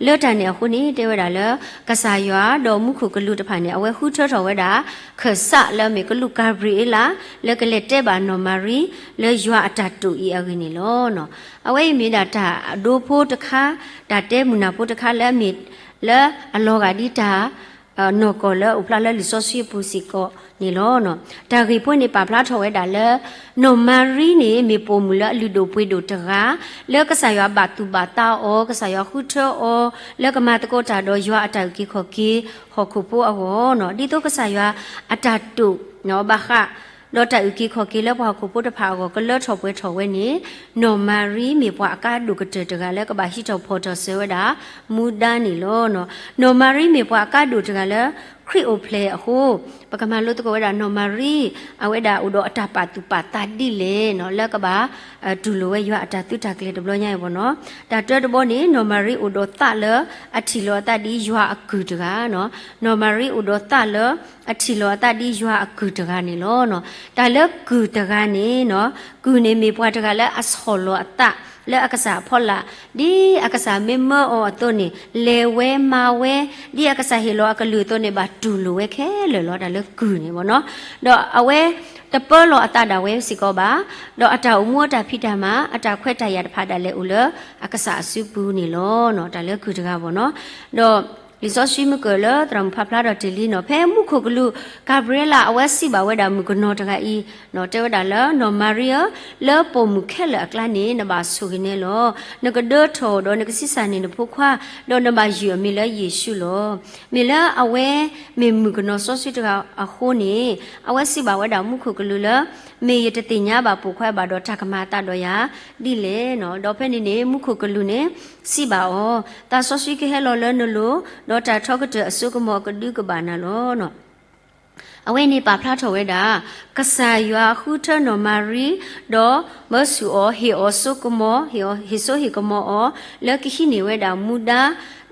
လၢတၢ်န့ၣ်အဃိန့ၣ် တဲဝဲဒၣ်လၢ ကစၢ်ယွၤဒီးမူခိၣ်ကလူးတဖၣ်န့ၣ် အဝဲဃုထၢထီၣ်ဝဲဒၣ် ခၢၣ်စးလၢအမ့ၢ်ကလူးကၤဘြံၤအ့လး လၢကလဲၤတဲဘၣ်နီၢ်မၤရံ လၢယွၤအတၢ်တိာ်အံၤအဂ့ၢ်န့ၣ်လီၤ. အဝဲအံၤမ့ၢ်ဒၣ်တၢ်အဒိဖိတခါ, တၢ်တဲမုၢ်နၤဖိတခါလၢအမ့ၢ်လၢအလီၤဂာ်ဒ်တၢ် နီၢ်ကီၢ်လၢအိၣ်ဖျါလၢလံာ်စီဆှံအပူၤစ့ၢ်ကီးန့ၣ်လီၤ. တၢ်ဂ့ၢ်ဖိန့ၣ်ပာ်ဖျါထီၣ်ဝဲဒၣ်လၢ နီၢ်မၤရံန့ၣ် မ့ၢ်ပိာ်မုၣ်လၢအလုၢ်ဒိၣ်ပှ့ၤဒိၣ်တဂၤ လၢကစၢ်ယွၤဘၣ်သူၣ်ဘၣ်သးအီၤ, ကစၢ်ယွၤဃုထၢအီၤ လၢကမၤသကိးတၢ်ဒီးယွၤအတၢ်အုၣ်က့ၤခီၣ်က့ၤဟီၣ်ခိၣ်ဖိအဂီၢ်နီၤ. ဒ်သိးကစၢ်ယွၤအတၢ်တိာ်ဘၣ်ဃး ဒီးတၢ်အုၣ်က့ၤခီၣ်က့ၤလၢပှၤဟီၣ်ခိၣ်ဖိတဖၣ်အဂီၢ် ကလၢထီၣ်ပှဲၤထီၣ်ဝဲန့ၣ်, နီၢ်မၤရံမ့ၢ်ပှၤအကါဒိၣ်ကတၢၢ်တဂၤလၢကဘၣ်ဟံးထီၣ်ဖီၣ်ထီၣ်စၢၤဝဲဒၣ် မူဒါန့ၣ်လီၤ. နီၢ်မၤရံမ့ၢ်ပှၤအကါဒိၣ်တဂၤလၢ ခရံာ်အိၣ်ဖျဲၣ်အဃိ, ပကမၤလိသကိးဝဲဒၣ်နီၢ်မၤရံ အဝဲဒၣ်အိၣ်ဒီးအတၢ်ပာ်သူၣ်ပာ်သးဒ်လဲၣ်နီၤ လၢကဘၣ် တူၢ်လိာ်ဝဲယွၤအတၢ်သုးတၢ်ကျဲၤတဘျီညါအံၤဘၣ်နီၤ. တၢ်တၢတဘီန့ၣ် နီၢ်မၤရံအိၣ်ဒီးသးလၢအထံၣ်လီၤအသးဒ်ယွၤအကုၢ်တဂၤနီၤ. နီၢ်မၤရံအိၣ်ဒီးသးလၢအထံၣ်လီၤအသးဒ်ယွၤအကုၢ်တဂၤန့ၣ်လီၤ. တၢ်လၢကုၢ်တဂၤန့ၣ်နီၤ, ကုၢ်န့ၣ်မ့ၢ်ပှၤတဂၤလၢအဆီၣ်လီၤအသး လၢအကစၢ်အဖီလာ်, ဒ်အကစၢ်မ့ၢ်မၢအီၤအသိးန့ၣ် လဲၤဝဲမၤဝဲ, ဒ်အကစၢ်ဟ့ၣ်လီၤအကလုၢ်အသိးန့ၣ် ဘၣ်တူၢ်လိာ်ဝဲခဲလၢာ်လီၤ. တၢ်လၢကုၢ်န့ၣ်ဘၣ်နီၤ. ဒီးအဝဲတပၢလီၤအသးဒၣ်ဝဲစ့ၢ်ကီးဘၣ်, ဒီးအတၢ်အိၣ်မူအတၢ်ဖံးတၢ်မၤ အတၢ်ခွဲးတၢ်ယာ်တဖၣ်ဒၣ်လဲာ်အိၣ်လၢအကစၢ်အစုပူၤန့ၣ်လီၤ. တၢ်လၢကုၢ်တဂၤဘၣ်နီၤ. ဒီးလံာ်စီဆှံမုၢ်ကၢၢ်လၢသရၣ်မုၣ်ဖးဖျါထီၣ်တ့ၢ်လံနီၤ, ဖဲမူခိၣ်ကလူး ကၤဘြံၤလး အဝဲစံးဘၣ်ဝဲဒၣ်မုၣ်ကနီၤတဂၤအံၤ, တဲဝဲဒၣ်လၢ နီၢ်မၤရံဧၢ, လၢပိာ်မုၣ်ခဲလၢာ်အကျါန့ၣ် နဘၣ်ဆိၣ်ဂ့ၤနဲလီၤ. နကဒၢထီၣ်ဒီးနကဆံးစၢ်န့ၢ်နဖိခွါ, ဒီးနဘၣ်ယုၢ်အမံၤလၢယ့ၣ်ၡူးလီၤ. မ့ၢ်လၢအဝဲမ့ၢ်မုၣ်ကနီၤစီဆှံတဂၤအဃိန့ၣ်, အဝဲစံးဘၣ်ဝဲဒၣ်မူခိၣ်ကလူးလၢ မ့ၢ်ယတသ့ၣ်ညါဘၣ်ပိာ်ခွါဘၣ်ဒီးတၢ်ကမၤအသးဒီးယၤဒ်လဲၣ်နီၤ. ဒီးဖဲန့ၣ်န့ၣ် မူခိၣ်ကလူးန့ၣ် စံးဘၣ်အီၤ, သးစီဆှံကဟဲလီၤလၢနလိၤ, ဒီးတၢ်ထီကတၢၢ်အစိကမီၤကဒုကဘၣ်နၤလီၤ. အဝဲန့ၣ်ပာ်ဖျါထီၣ်ဝဲဒၣ် ကစၢ်ယွၤဃုထၢနီၢ်မၤရံ, ဒီးမၢဆူၣ်အီၤ, ဟ့ၣ်အီၤစိကမီၤ, ဟ့ၣ်စိဟ့ၣ်ကမီၤအီၤ လၢကဟံးန့ၢ်ဝဲဒၣ်မူဒ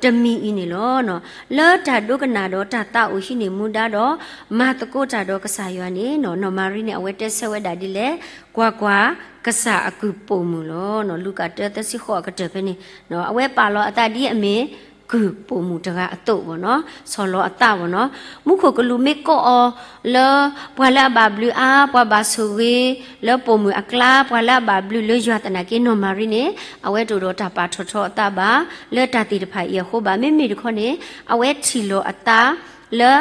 ါတမံၤအံၤန့ၣ်လီၤ. လၢတၢ်ဒိကနၣ်ဒီးတၢ်သးအိၣ်ဟံးန့ၢ်မူဒါဒီး မၤသကိးတၢ်ဒီးကစၢ်ယွၤန့ၣ် နီၢ်မၤရံန့ၣ် အဝဲတဲဆၢဝဲဒၣ်ဒ်လဲၣ်, ကွၢ်ကွၢ်, ကစၢ်အကုၢ်ပိာ်မုၣ်လီၤ. လူၤကၣ်တၢသၢဆံဃိးအကတၢၢ်ဖဲန့ၣ်, အဝဲပာ်လီၤအသးဒ်အမ့ၢ် ကုၢ်ပိာ်မုၣ်တဂၤအသိးဘၣ်နီၤ, ဆီၣ်လီၤအသးဘၣ်နီၤ. မူခိၣ်ကလူးမ့ၢ်ကိးအီၤလၢ ပှၤလၢအဘၣ်ဘျုးအါ, ပှၤဘၣ်ဆိၣ်ဂ့ၤလၢပိာ်မုၣ်အကျါ, ပှၤလၢအဘၣ်ဘျုးလၢယွၤသနာ်က့ နီၢ်မၤရံန့ၣ် အဝဲတအိၣ်ဒီးတၢ်ပာ်ထီၣ်ထီအသးဘၣ် လၢတၢ်သ့ၣ်တဖၣ်အံၤအဃိဘၣ်. မ့မ့ၢ်တခီန့ၣ် အဝဲထံၣ်လီၤအသးလၢ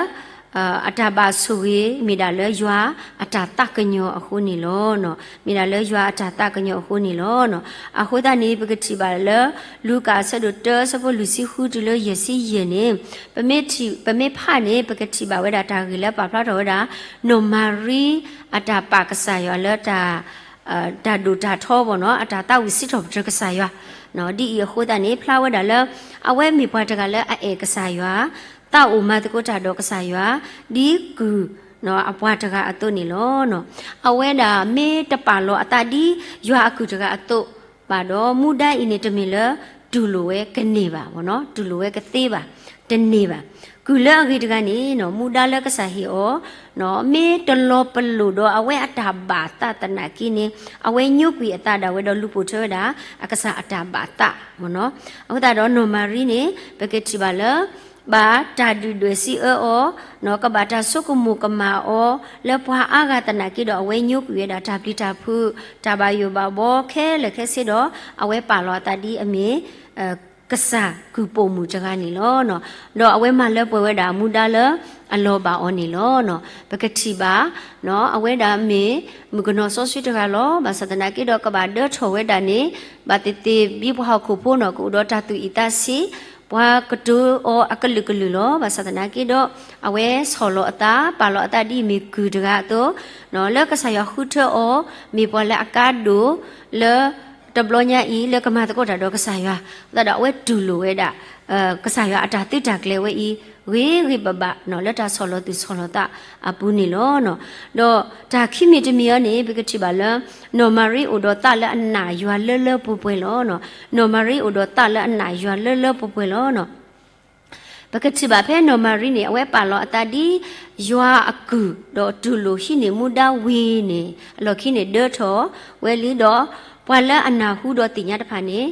အတၢ်ဘၣ်ဆိၣ်ဂ့ၤ မ့ၢ်ဒၣ်လၢယွၤအတၢ်သးကညီၤအဃိန့ၣ်လီၤ. မ့ၢ်ဒၣ်လၢယွၤအတၢ်သးကညီၤအဃိန့ၣ်လီၤ. အဃိသတးန့ၣ် ပကထံၣ်ဘၣ်လၢ လူၤကၣ်အဆၢဒိၣ်တၢ အဆၢဖိလွံၢ်ဆံဃုတုၤလၢယဲၢ်ဆံယဲၢ်န့ၣ်, ပမ့ၢ်ထံၣ်, ပမ့ၢ်ဖးန့ၣ် ပကထံၣ်ဘၣ်ဝဲဒၣ်တၢ်ဂ့ၢ်လၢပာ်ဖျါထီၣ်ဝဲဒၣ် နီၢ်မၤရံအတၢ်ပာ်ကစၢ်ယွၤလၢတၢ် တၢ်ဒိၣ်တၢ်ထီဘၣ်နီၤ, အတၢ်သးဝံၣ်စံးထီၣ်ပတြၢၤကစၢ်ယွၤ, ဒ်အံၤအဃိသတးန့ၣ် ဖျါဝဲဒၣ်လၢ အဝဲမ့ၢ်ပှၤတဂၤလၢအအဲၣ်ကစၢ်ယွၤ, သးအိၣ်မၤသကိးတၢ်ဒီးကစၢ်ယွၤ, ဒ်ကုၢ်အပှၤတဂၤအသိးန့ၣ်လီၤ. အဝဲဒၣ်မ့ၢ်တပာ်လီၤအသးဒ်ယွၤအကုၢ်တဂၤအသိးဘၣ်ဒီး မူဒါအံၤန့ၣ်တမ့ၢ်လၢ တူၢ်လိာ်ဝဲကန့ၢ်ဘၣ်, တူၢ်လိာ်ဝဲကသ့ဘၣ်, တန့ၢ်ဘၣ်. ကုၢ်လၢအဂ့ၤတဂၤန့ၣ် မူဒါလၢကစၢ်ဟ့ၣ်အီၤ မ့ၢ်တလီၤပလိာ်ဒီးအဝဲအတၢ်ဘၣ်သးသနာ်က့န့ၣ် အဝဲညိကွံာ်အသးဒၣ်ဝဲဒီးလူၤပိာ်ထွဲဝဲဒၣ် အကစၢ်အတၢ်ဘၣ်သးဘၣ်နီၤ. အဃိသတးဒီးနီၢ်မၤရံန့ၣ် ပကထံၣ်ဘၣ်လၢ ဘၣ်တၢ်ဒုၣ်ဒွဲၣ်စံးအၢအီၤ, ကဘၣ်တၢ်ဆိကမိၣ်ကမၣ်အီၤ လၢပှၤအါဂၤသနာ်က့ဒီး အဝဲညိကွံာ်ဝဲဒၣ်တၢ်ပျံၤတၢ်ဖုး တၢ်ဘၣ်ယိၣ်ဘၣ်ဘှီခဲလၢာ်ခဲဆ့ဒီး အဝဲပာ်လီၤအသးဒ်အမ့ၢ် ကစၢ်ကုၢ်ပိာ်မုၣ်တဂၤန့ၣ်လီၤ. ဒီးအဝဲမၤလၢပှဲၤဝဲဒၣ်မူဒါလၢအလီၤဘၣ်အီၤန့ၣ်လီၤ. ပကထံၣ်ဘၣ် အဝဲဒၣ်မ့ၢ်မုၣ်ကနီၤစီဆှံတဂၤလီၤ. ဘၣ်ဆၣ်သနာ်က့ဒီး ကဘၣ်ဒၢထီၣ်ဝဲဒၣ်န့ၣ် ဘၣ်သ့ၣ်သ့ၣ်ဘၣ်ပှၤဟီၣ်ခိၣ်ဖိနီၤ ကအိၣ်ဒီးတၢ်သူၣ်အံၣ်သးဆံး, ပှၤကတိၤအီၤအကလုာ်ကလုာ်လီၤ. ဘၣ်ဆၣ်သနာ်က့ဒီး အဝဲဆီၣ်လီၤအသး ပာ်လီၤအသးဒ်အမ့ၢ်ကုၢ်တဂၤအသိး လၢကစၢ်ယွၤဃုထၢအီၤ မ့ၢ်ပှၤလၢအကါဒိၣ်လၢ တဘျီညါအံၤ လၢကမၤသကိးတၢ်ဒီးကစၢ်ယွၤ, အဃိသတးဒီးအဝဲတူၢ်လိာ်ဝဲဒၣ် ကစၢ်ယွၤအတၢ်သုးတၢ်ကျဲၤဝဲအံၤ ဂ့ၤဂ့ၤဘၣ်ဘၣ် လၢတၢ်ဆီၣ်လီၤသူၣ်ဆီၣ်လီၤသးအပူၤန့ၣ်လီၤ. ဒီးတၢ်ခံမံၤတမံၤအံၤန့ၣ် ပကထံၣ်ဘၣ်လၢ နီၢ်မၤရံအိၣ်ဒီးသးလၢအနာ်ယွၤလၢလၢပှဲၤပှဲၤလီၤ. နီၢ်မၤရံအိၣ်ဒီးသးလၢအနာ်ယွၤလၢလၢပှဲၤပှဲၤလီၤ. ပကထံၣ်ဘၣ်ဖဲနီၢ်မၤရံန့ၣ် အဝဲပာ်လီၤအသးဒ်ယွၤအကုၢ် ဒီးတူၢ်လိာ်ဟံးန့ၢ်မူဒါဝံၤန့ၣ် အလီၢ်ခံန့ၣ်ဒၢထီၣ်ဝဲလံဒီး ပှၤလၢအနၢ်ဟူဒီးသ့ၣ်ညါတဖၣ်န့ၣ်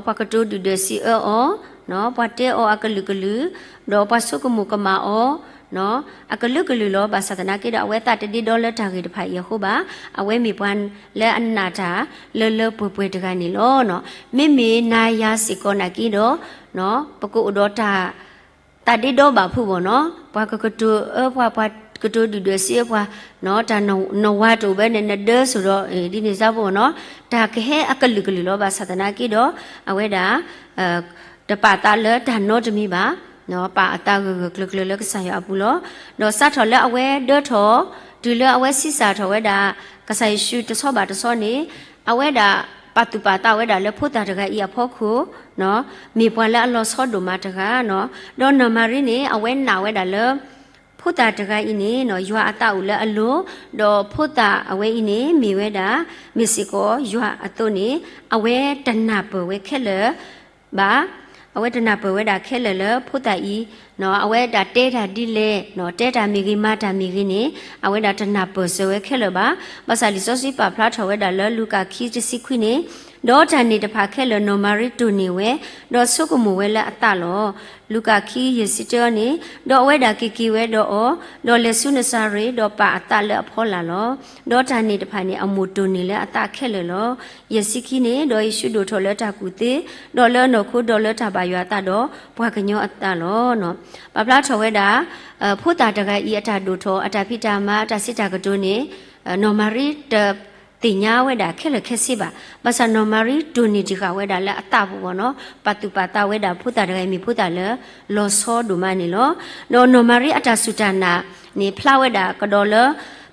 ပှၤကတိၤဒုၣ်ဒွဲၣ်စံးအၢအီၤ, ပှၤတဲအီၤအကလုာ်ကလုာ်, ဒီးပှၤဆိကမိၣ်ကမၣ်အီၤ အကလုာ်ကလုာ်လီၤ. ဘၣ်ဆၣ်သနာ်က့ဒီး အဝဲသးတဒ့ဒီလၢတၢ်ဂ့ၢ်တဖၣ်အံၤအဃိဘၣ်, အဝဲမ့ၢ်ပှၤလၢအနာ်တၢ်လၢလၢပှဲၤပှဲၤတဂၤန့ၣ်လီၤ. မ့မ့ၢ်နၤယၤစ့ၢ်ကီးနာ်က့ဒီး ပကအိၣ်ဒီးတၢ် သးဒ့ဒီဘၣ်ဖုးဘၣ်နီၤ, ပှၤကကတိၤအၢပှၤ, ပှၤကတိၤဒုၣ်ဒွဲၣ်စံးအၢပှၤ, တၢ်နဝၤတအိၣ်ဘၣ်န့ၣ် နဒၢစိၣ်ဒီး ဒ်န့ၣ်စ့ၢ်ကီးနီၤ, တၢ်ကဟဲအကလုာ်ကလုာ်လီၤ. ဘၣ်ဆၣ်သနာ်က့ဒီး အဝဲဒၣ် တပာ်သးလၢတၢ်နီတမံၤဘၣ်, ပာ်အသးဂၢၢ်ဂၢၢ်ကျၢၤကျၢၤလၢကစၢ်ယွၤအပူၤလီၤ. ဒီးစးထီၣ်လၢအဝဲဒၢထီၣ် တုၤလၢအဝဲဆံးစၢ်ထီၣ်ဝဲဒၣ် ကစၢ်ယ့ၣ်ၡူးတဆီဘၣ်တဆီန့ၣ်, အဝဲဒၣ်ပာ်သူၣ်ပာ်သးဝဲဒၣ်လၢဖိသၣ်တဂၤအံၤအဖီခိၣ်, မ့ၢ်ပှၤလၢအလီၤဆီဒိၣ်မးတဂၤနီၤ. ဒီးနီၢ်မၤရံန့ၣ် အဝဲနာ်ဝဲဒၣ်လၢ ဖိသၣ်တဂၤအံၤန့ၣ်နီၤ ယွၤအသးအိၣ်လၢအလိၤ, ဒီးဖိသၣ်အဝဲအံၤန့ၣ် မ့ၢ်ဝဲဒၣ် မ့ၢ်စ့ၢ်ကီးယွၤအသိးန့ၣ် အဝဲတနၢ်ပၢၢ်ဝဲခဲလၢာ်ဘၣ်. အဝဲတနၢ်ပၢၢ်ဝဲဒၣ်ခဲလၢာ်လၢဖိသၣ်အံၤ, အဝဲဒၣ်တဲတၢ်ဒ်လဲၣ်, တဲတၢ်မ့ၢ်ဂ့ၤ မၤတၢ်မ့ၢ်ဂ့ၤန့ၣ် အဝဲဒၣ်တနၢ်ပၢၢ်စၢၤဝဲခဲလၢာ်ဘၣ်. ဘၣ်ဆၣ်လံာ်စီဆှံပာ်ဖျါထီၣ်ဝဲဒၣ်လၢလူၤကၣ်ခံတဆံခွံန့ၣ်, ဒီးတၢ်န့ၣ်တဖၣ်ခဲလၢာ်နီၢ်မၤရံတိၢ်န့ၢ်ဝဲ, ဒီးဆိကမိၣ်ဝဲလၢအသးလီၤ. လူၤကၣ်ခံယဲၢ်ဆံတၢန့ၣ်, ဒီးအဝဲဒၣ်က့ၤက့ၤဝဲဒီးအီၤ, ဒီးလဲၤဆူနစၤရ့း, ဒီးပာ်အသးလၢအဖီလာ်လီၤ. ဒီးတၢ်န့ၣ်တဖၣ်န့ၣ် အမိၢ်တိၢ်န့ၢ်လၢအသးခဲလၢာ်လီၤ. ယဲၢ်ဆံခံန့ၣ်, ဒီးယ့ၣ်ၡူးဒိၣ်ထီၣ်လၢတၢ်ကူၣ်သ့, ဒီးလၢအနီၢ်ခိ, ဒီးလၢတၢ်ဘၣ်ယွၤအသးဒီးပှၤကညီအသးလီၤ. ပာ်ဖျါထီၣ်ဝဲဒၣ် ဖိသၣ်တဂၤအံၤအတၢ်ဒိၣ်ထီၣ်အတၢ်ဖံးတၢ်မၤအတၢ်စံးတၢ်ကတိၤန့ၣ်, နီၢ်မၤရံတသ့ၣ်ညါဝဲဒၣ်ခဲလၢာ်ခဲဆ့ဘၣ်. ဘၣ်ဆၣ်နီၢ်မၤရံတိၢ်န့ၢ်တံၢ်ဃာ်ဝဲဒၣ်လၢအသးပူၤဘၣ်နီၤ, ပာ်သူၣ်ပာ်သးဝဲဒၣ်ဖိသၣ်တဂၤအံၤမ့ၢ်ဖိသၣ်လၢလီၤဆီဒိၣ်မးန့ၣ်လီၤ. ဒီးနီၢ်မၤရံအတၢ်စူၢ်တၢ်နာ်န့ၣ် ဖျါဝဲဒၣ်ကဒီးလၢ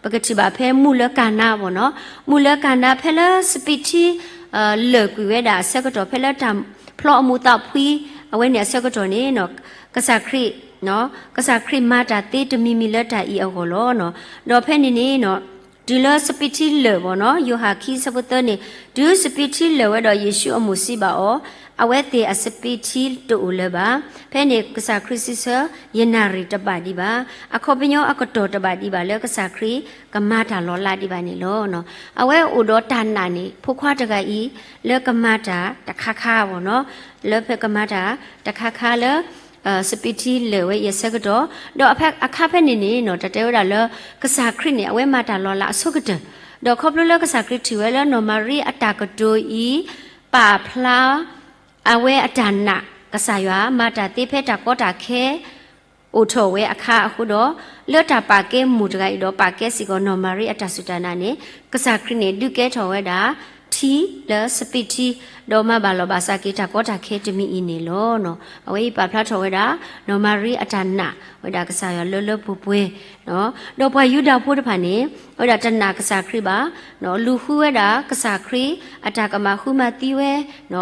ပကထံၣ်ဘၣ်ဖဲမူလၢကၤနါဘၣ်နီၤ, မူလၢကၤနါဖဲလၢစပံးထံ လၢာ်ကွံာ်ဝဲဒၣ်အဆၢကတီၢ် ဖဲလၢတၢ်ဖျီအမူးသးဖှံ အဝဲန့ၣ်အဆၢကတီၢ်န့ၣ် ကစၢ်ခရံာ် ကစၢ်ခရံာ်မၤတၢ်သ့တမံၤမံၤလၢတၢ်အံၤအဂီၢ်လီၤ. ဒီးဖဲန့ၣ်န့ၣ် တုၤလၢစပံးထံလၢာ်ဘၣ်နီၤ, ယိၤဟၣ်ခံဆၢဖိသၢန့ၣ်, တုၤစပံးထံလၢာ်ဝဲဒီး ယ့ၣ်ၡူးအမိၢ်စံးဘၣ်အီၤ, အဝဲသ့ၣ်အစပံးထံတအိၣ်လၢၤဘၣ်. ဖဲန့ၣ်ကစၢ်ခရံာ်စံးဆၢ, ယနၣ်ရံၣ်တဘၣ်ဒံးဘၣ်, အခီပညီအကတီၢ်တဘၣ်ဒံးဘၣ်လၢကစၢ်ခရံာ်ကမၤတၢ်လီၤလးဒံးဘၣ်န့ၣ်လီၤ. အဝဲအိၣ်ဒီးတၢ်နာ်န့ၣ် ဖိခွါတဂၤအံၤ လၢကမၤတၢ်တခါခါဘၣ်နီၤ, လၢဖဲကမၤတၢ်တခါခါလၢ စပံးထံလၢာ်ဝဲအံၤအဆၢကတီၢ်, ဒီးအခါဖဲန့ၣ်န့ၣ် တၢ်တဲဝဲဒၣ်လၢ ကစၢ်ခရံာ်န့ၣ် အဝဲမၤတၢ်လီၤလးအဆိကတၢၢ်, ဒီးခီဖျိလၢကစၢ်ခရံာ်ထံၣ်ဝဲလၢနီၢ်မၤရံအတၢ်ကတိၤအံၤ ပာ်ဖျါ အဝဲအတၢ်နာ် ကစၢ်ယွၤမၤတၢ်သ့ဖဲတၢ်ကီတၢ်ခဲ အိၣ်ထီၣ်ဝဲအခါအဃိဒီး, လၢတၢ်ပာ်ကဲမိၢ်တဂၤအံၤဒီး ပာ်ကဲစ့ၢ်ကီးနီၢ်မၤရံအတၢ်စူၢ်တၢ်နာ်န့ၣ်, ကစၢ်ခရံာ်န့ၣ် ဒုးကဲထီၣ်ဝဲဒၣ် ထံလၢစပံးထံ, ဒီးမၤဘၣ်လီၢ်ဘၣ်စးက့ၤတၢ်ကီတၢ်ခဲတမံၤအံၤန့ၣ်လီၤ. အဝဲအံၤပာ်ဖျါထီၣ်ဝဲဒၣ် နီၢ်မၤရံအတၢ်နာ်ဝဲဒၣ်ကစၢ်ယွၤလၢလၢပှဲၤပှဲၤ, ဒီးပှၤယူဒၤဖိတဖၣ်န့ၣ် အဝဲဒၣ်တနာ်ကစၢ်ခရံာ်ဘၣ်, လူၤဃုဝဲဒၣ်ကစၢ်ခရံာ် အတၢ်ကမၣ်ဃုမၤသံဝဲ,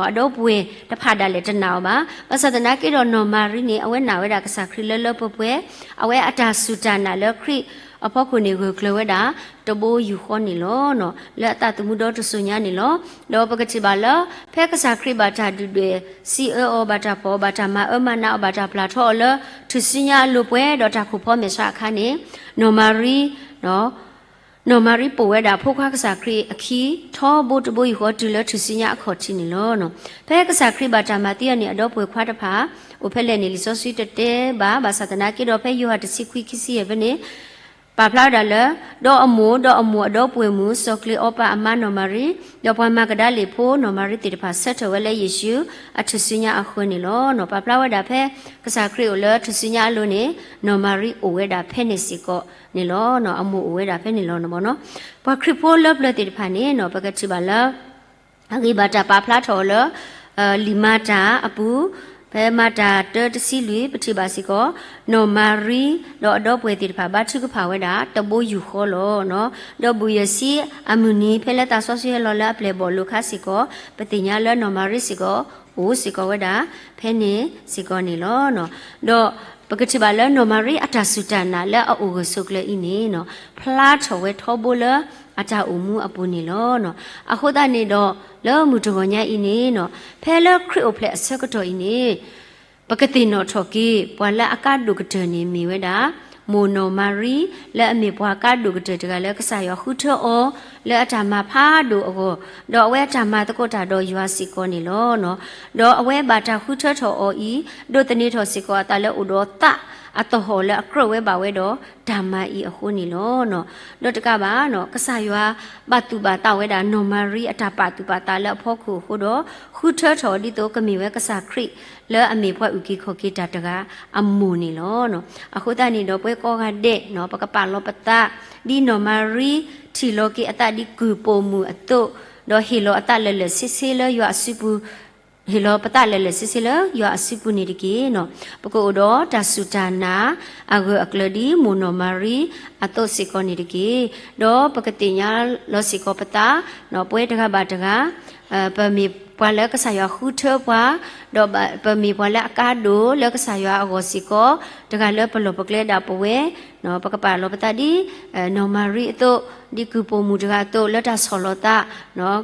အဒီပုၢ်ဝဲၢ်တဖၣ်ဒၣ်လဲာ်တနာ်အီၤဘၣ်. ဘၣ်ဆၣ်သနာ်က့ဒီးနီၢ်မၤရံန့ၣ် အဝဲနာ်ဝဲဒၣ်ကစၢ်ခရံာ်လၢလၢပှဲၤပှဲၤ, အဝဲအတၢ်စူၢ်တၢ်နာ်လၢခရံာ်အဖီခိၣ်န့ၣ် ဂၢၢ်ကျၢၤဝဲဒၣ် တဘိယူၢ်ဃီန့ၣ်လီၤ. လၢအသးသမူဒီတစိၤညါန့ၣ်လီၤ. ဒီးပကထံၣ်ဘၣ်လၢ ဖဲကစၢ်ခရံာ်ဘၣ်တၢ်ဒုၣ်ဒွဲၣ်စံးအၢအီၤ, ဘၣ်တၢ်ဖီၣ်အီၤ, ဘၣ်တၢ်မၤအၢမၤနးအီၤ, ဘၣ်တၢ်ပျၢ်ထီအီၤလၢ ထူၣ်စုညါအလိၤပှဲၤဒီးတၢ်ခိၣ်ဖီမဲာ်ဆှးအခါန့ၣ်, နီၢ်မၤရံ နီၢ်မၤရံပိာ်ဝဲဒၣ်ဖိခွါကစၢ်ခရံာ်အခံ ထီဘိတဘိယူၢ်ဃီတုၤလၢထူၣ်စုညါအခီၣ်ထံးန့ၣ်လီၤ. ဖဲကစၢ်ခရံာ်ဘၣ်တၢ်မၤသံအီၤန့ၣ် အဒီပုၢ်ဝဲၢ်ခွါတဖၣ် အိၣ်ဖဲလဲၣ်န့ၣ် လံာ်စီဆှံတတဲဘၣ်. ဘၣ်ဆၣ်သနာ်က့ဒီး ဖဲယိၤဟၣ်တဆံခွံ ခံဆံယဲၢ်ဖဲန့ၣ် ပာ်ဖျါဝဲဒၣ်လၢ ဒီးအမိၢ်, ဒီးအမိၢ်အဒီပုၢ်ဝဲၢ်မုၣ် စီၤကျ့ၤအီပၤအမါနီၢ်မၤရံ, ဒီးပှၤမၤကဒၤလ့ၣ်ဖိနီၢ်မၤရံသ့ၣ်တဖၣ် ဆၢထၢၣ်ဝဲလၢယ့ၣ်ၡူးအထူၣ်စုညါအဃၢၤန့ၣ်လီၤ. ပာ်ဖျါဝဲဒၣ်ဖဲ ကစၢ်ခရံာ်အိၣ်လၢထူၣ်စုညါအလိၤန့ၣ် နီၢ်မၤရံအိၣ်ဝဲဒၣ်ဖဲန့ၣ်စ့ၢ်ကီးန့ၣ်လီၤ. အမိၢ်အိၣ်ဝဲဒၣ်ဖဲန့ၣ်လီၤ. ပှၤခရံာ်ဖိလၢပျၢၤသ့ၣ်တဖၣ်န့ၣ် ပကထံၣ်ဘၣ်လၢ အဂ့ၢ်ဘၣ်တၢ်ပာ်ဖျါထီၣ်အီၤလၢ လံာ်မၤတၢ်အပူၤ, ဖဲမၤတၢ်တၢတဆံလွံၢ် ပထံၣ်ဘၣ်စ့ၢ်ကီး နီၢ်မၤရံ ဒီးအဒီပုၢ်ဝဲၢ်သ့ၣ်တဖၣ် ဘါထုကဖၣ်ဝဲဒၣ် တဘိယူၢ်ဃီလီၤ. ဒီးဘုၣ်ယဲၢ်ဆံအမုၢ်နံၤ ဖဲလၢသးစီဆှံဟဲလီၤလၢအပျဲၢ်အဘီၣ်အလိၤအခါစ့ၢ်ကီး ပသ့ၣ်ညါလၢနီၢ်မၤရံစ့ၢ်ကီး အိၣ်စ့ၢ်ကီးဝဲဒၣ် ဖဲန့ၣ်စ့ၢ်ကီးန့ၣ်လီၤ. ဒီးပကထံၣ်ဘၣ်လၢနီၢ်မၤရံအတၢ်စူၢ်တၢ်နာ်လၢအအိၣ်ဂၢၢ်ဆိးကျၢၤအံၤန့ၣ် ဖျါထီၣ်ဝဲထီဘိလၢအတၢ်အိၣ်မူအပူၤန့ၣ်လီၤ. အဃိသတးန့ၣ်ဒီး လၢမုၢ်တဂီၤညါအံၤန့ၣ် ဖဲလၢခရံာ်အိၣ်ဖျဲၣ်အဆၢကတီၢ်အံၤန့ၣ် ပကသ့ၣ်နီၣ်ထီၣ်က့ၤ ပှၤလၢအကါဒိၣ်ကတၢၢ်န့ၣ်မ့ၢ်ဝဲဒၣ် မိၢ်နီၢ်မၤရံ လၢအမ့ၢ်ပှၤကါဒိၣ်ကတၢၢ်တဂၤလၢကစၢ်ယွၤဃုထၢအီၤ လၢအတၢ်မၤဖးဒိၣ်အဂီၢ်, ဒီးအဝဲအတၢ်မၤသကိးတၢ်ဒီးယွၤစ့ၢ်ကီးန့ၣ်လီၤ. ဒီးအဝဲဘၣ်တၢ်ဃုထၢထီၣ်အီၤအံၤ ဒိးသန့ၤထီၣ်စ့ၢ်ကီးအသးလၢအိၣ်ဒီးသးအသဟီၣ်လၢအကြၢးဝဲဘၣ်ဝဲဒီးတၢ်မၤအံၤအဃိန့ၣ်လီၤ. ဒီးတကးဘၣ် ကစၢ်ယွၤဘၣ်သူၣ်ဘၣ်သးဝဲဒၣ်နီၢ်မၤရံအတၢ်ပာ်သူၣ်ပာ်သးလၢအဖီခိၣ်အဃိဒီး ဃုထၢထီၣ်အီၤဒ်သိးကမ့ၢ်ဝဲကစၢ်ခရံာ် လၢအမ့ၢ်ပှၤအုၣ်က့ၤခီၣ်က့ၤတၢ်တဂၤအမိၢ်န့ၣ်လီၤ. အဃိသတးန့ၣ်ဒီးပဝဲကိးဂၤဒဲး ပကပာ်လီၤပသး ဒ်နီၢ်မၤရံထံၣ်လီၤက့ၤအသးဒ်ကုၢ်ပိာ်မုၣ်အသိး, ဒီးဟ့ၣ်လီၤအသးလၢာ်လၢာ်ဆ့ဆ့လၢယွၤအစုပူၤ ဟ့ၣ်လီၤပသးလၢာ်လၢာ်ဆ့ဆ့လၢယွၤအစုပူၤန့ၣ်တက့ၢ်. ပကအိၣ်ဒီးတၢ်စူၢ်တၢ်နာ်အဂၢၢ်အကျၢၤဒ်မိၢ်နီၢ်မၤရံအသိးစ့ၢ်ကီးန့ၣ်တက့ၢ်. ဒီးပကသ့ၣ်ညါလီၤစ့ၢ်ကီးပသး ပဝဲတဂၤဘၣ်တဂၤ ပမ့ၢ်ပှၤလၢကစၢ်ယွၤဃုထၢပှၤ, ဒီးပမ့ၢ်ပှၤလၢအကါဒိၣ်လၢကစၢ်ယွၤအဂီၢ်စ့ၢ်ကီး, တဂၤလၢပလီၢ်ပကျဲဒၣ်ပဝဲ, ပကပာ်လီၤပသးဒ် နီၢ်မၤရံအသိး, ဒ်ကုၢ်ပိာ်မုၣ်တဂၤအသိး လၢတၢ်ဆီၣ်လီၤသး,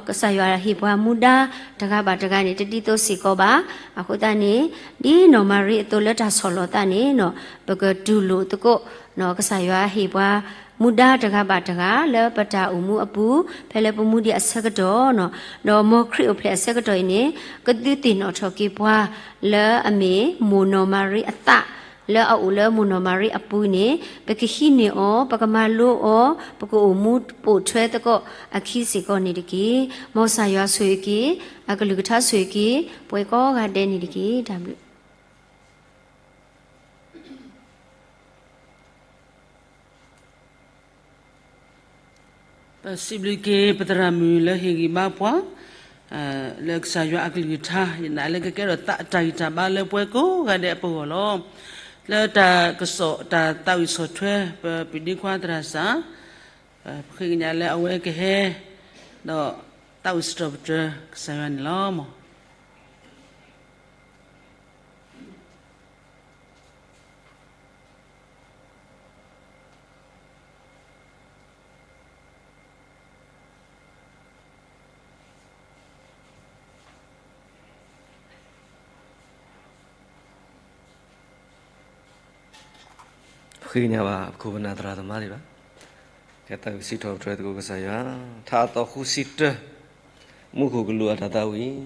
ကစၢ်ယွၤဟ့ၣ်ပှၤမူဒါတဂၤဘၣ်တဂၤန့ၣ် တဒ်သိးစ့ၢ်ကီးဘၣ်. အဃိသတးန့ၣ် ဒ်နီၢ်မၤရံအသိးလၢတၢ်ဆီၣ်လီၤသးန့ၣ် ပကတူၢ်လိာ်သကိး ကစၢ်ယွၤဟ့ၣ်ပှၤမူဒါတဂၤဘၣ်တဂၤ လၢပတၢ်အိၣ်မူအပူၤ ဖဲလၢပမူဒံးအဆၢကတီၢ်, ဒီးမ်ခရံာ်အိၣ်ဖျဲၣ်အဆၢကတီၢ်အံၤန့ၣ် ကသုသ့ၣ်နီၣ်ထီၣ်က့ၤပှၤ လၢအမ့ၢ်မိၢ်နီၢ်မၤရံအသး လၢအအိၣ်လၢမိၢ်နီၢ်မၤရံအပူၤန့ၣ် ပကဟံးန့ၢ်အီၤ, ပကမၤလိအီၤ, ပကအိၣ်မူပိာ်ထွဲသကိးအခံစ့ၢ်ကီးန့ၣ်တက့ၢ်. မ်ကစၢ်ယွၤဆိၣ်ဂ့ၤက့ၤ အကလုၢ်ကထါဆိၣ်ဂ့ၤက့ၤ ပှၤကိးဂၤဒဲးန့ၣ်တက့ၢ်. တၢ်ဘျုး ပစံးဘျုးက့ၤ ပသရၣ်မုၣ်လၢဟ့ၣ်ဂံၢ်ဘါပှၤ လၢကစၢ်ယွၤအကလုၢ်ကထါ ယနာ်လၢကကဲထီၣ်တၢ်ဂံၢ်တၢ်ဘါလၢပှၤကိးဂၤဒဲးအပဂီၢ်လီၤ. လၢတၢ်ကစီၣ်တၢ်သးဝံၣ်ဆီၣ်ထွဲ ပပဒ့ခွါသရၣ်စၢ် ပဃ့ကညးလၢအဝဲကဟဲ ဒီးသးဝံၣ်စံးထီၣ်ပတြၢၤကစၢ်ယွၤန့ၣ်လီၤ. ဃ့ကညးဘၣ်ပခိၣ်ပနၢ်သရၣ်သမါဒံးဘၣ်. ကဲသးဝံၣ်စံးထီၣ်ပတြၢၤသကိးကစၢ်ယွၤ ထါအသီဃုဆံတၢ မူခိၣ်ကလူးအတၢ်သးဝံၣ်.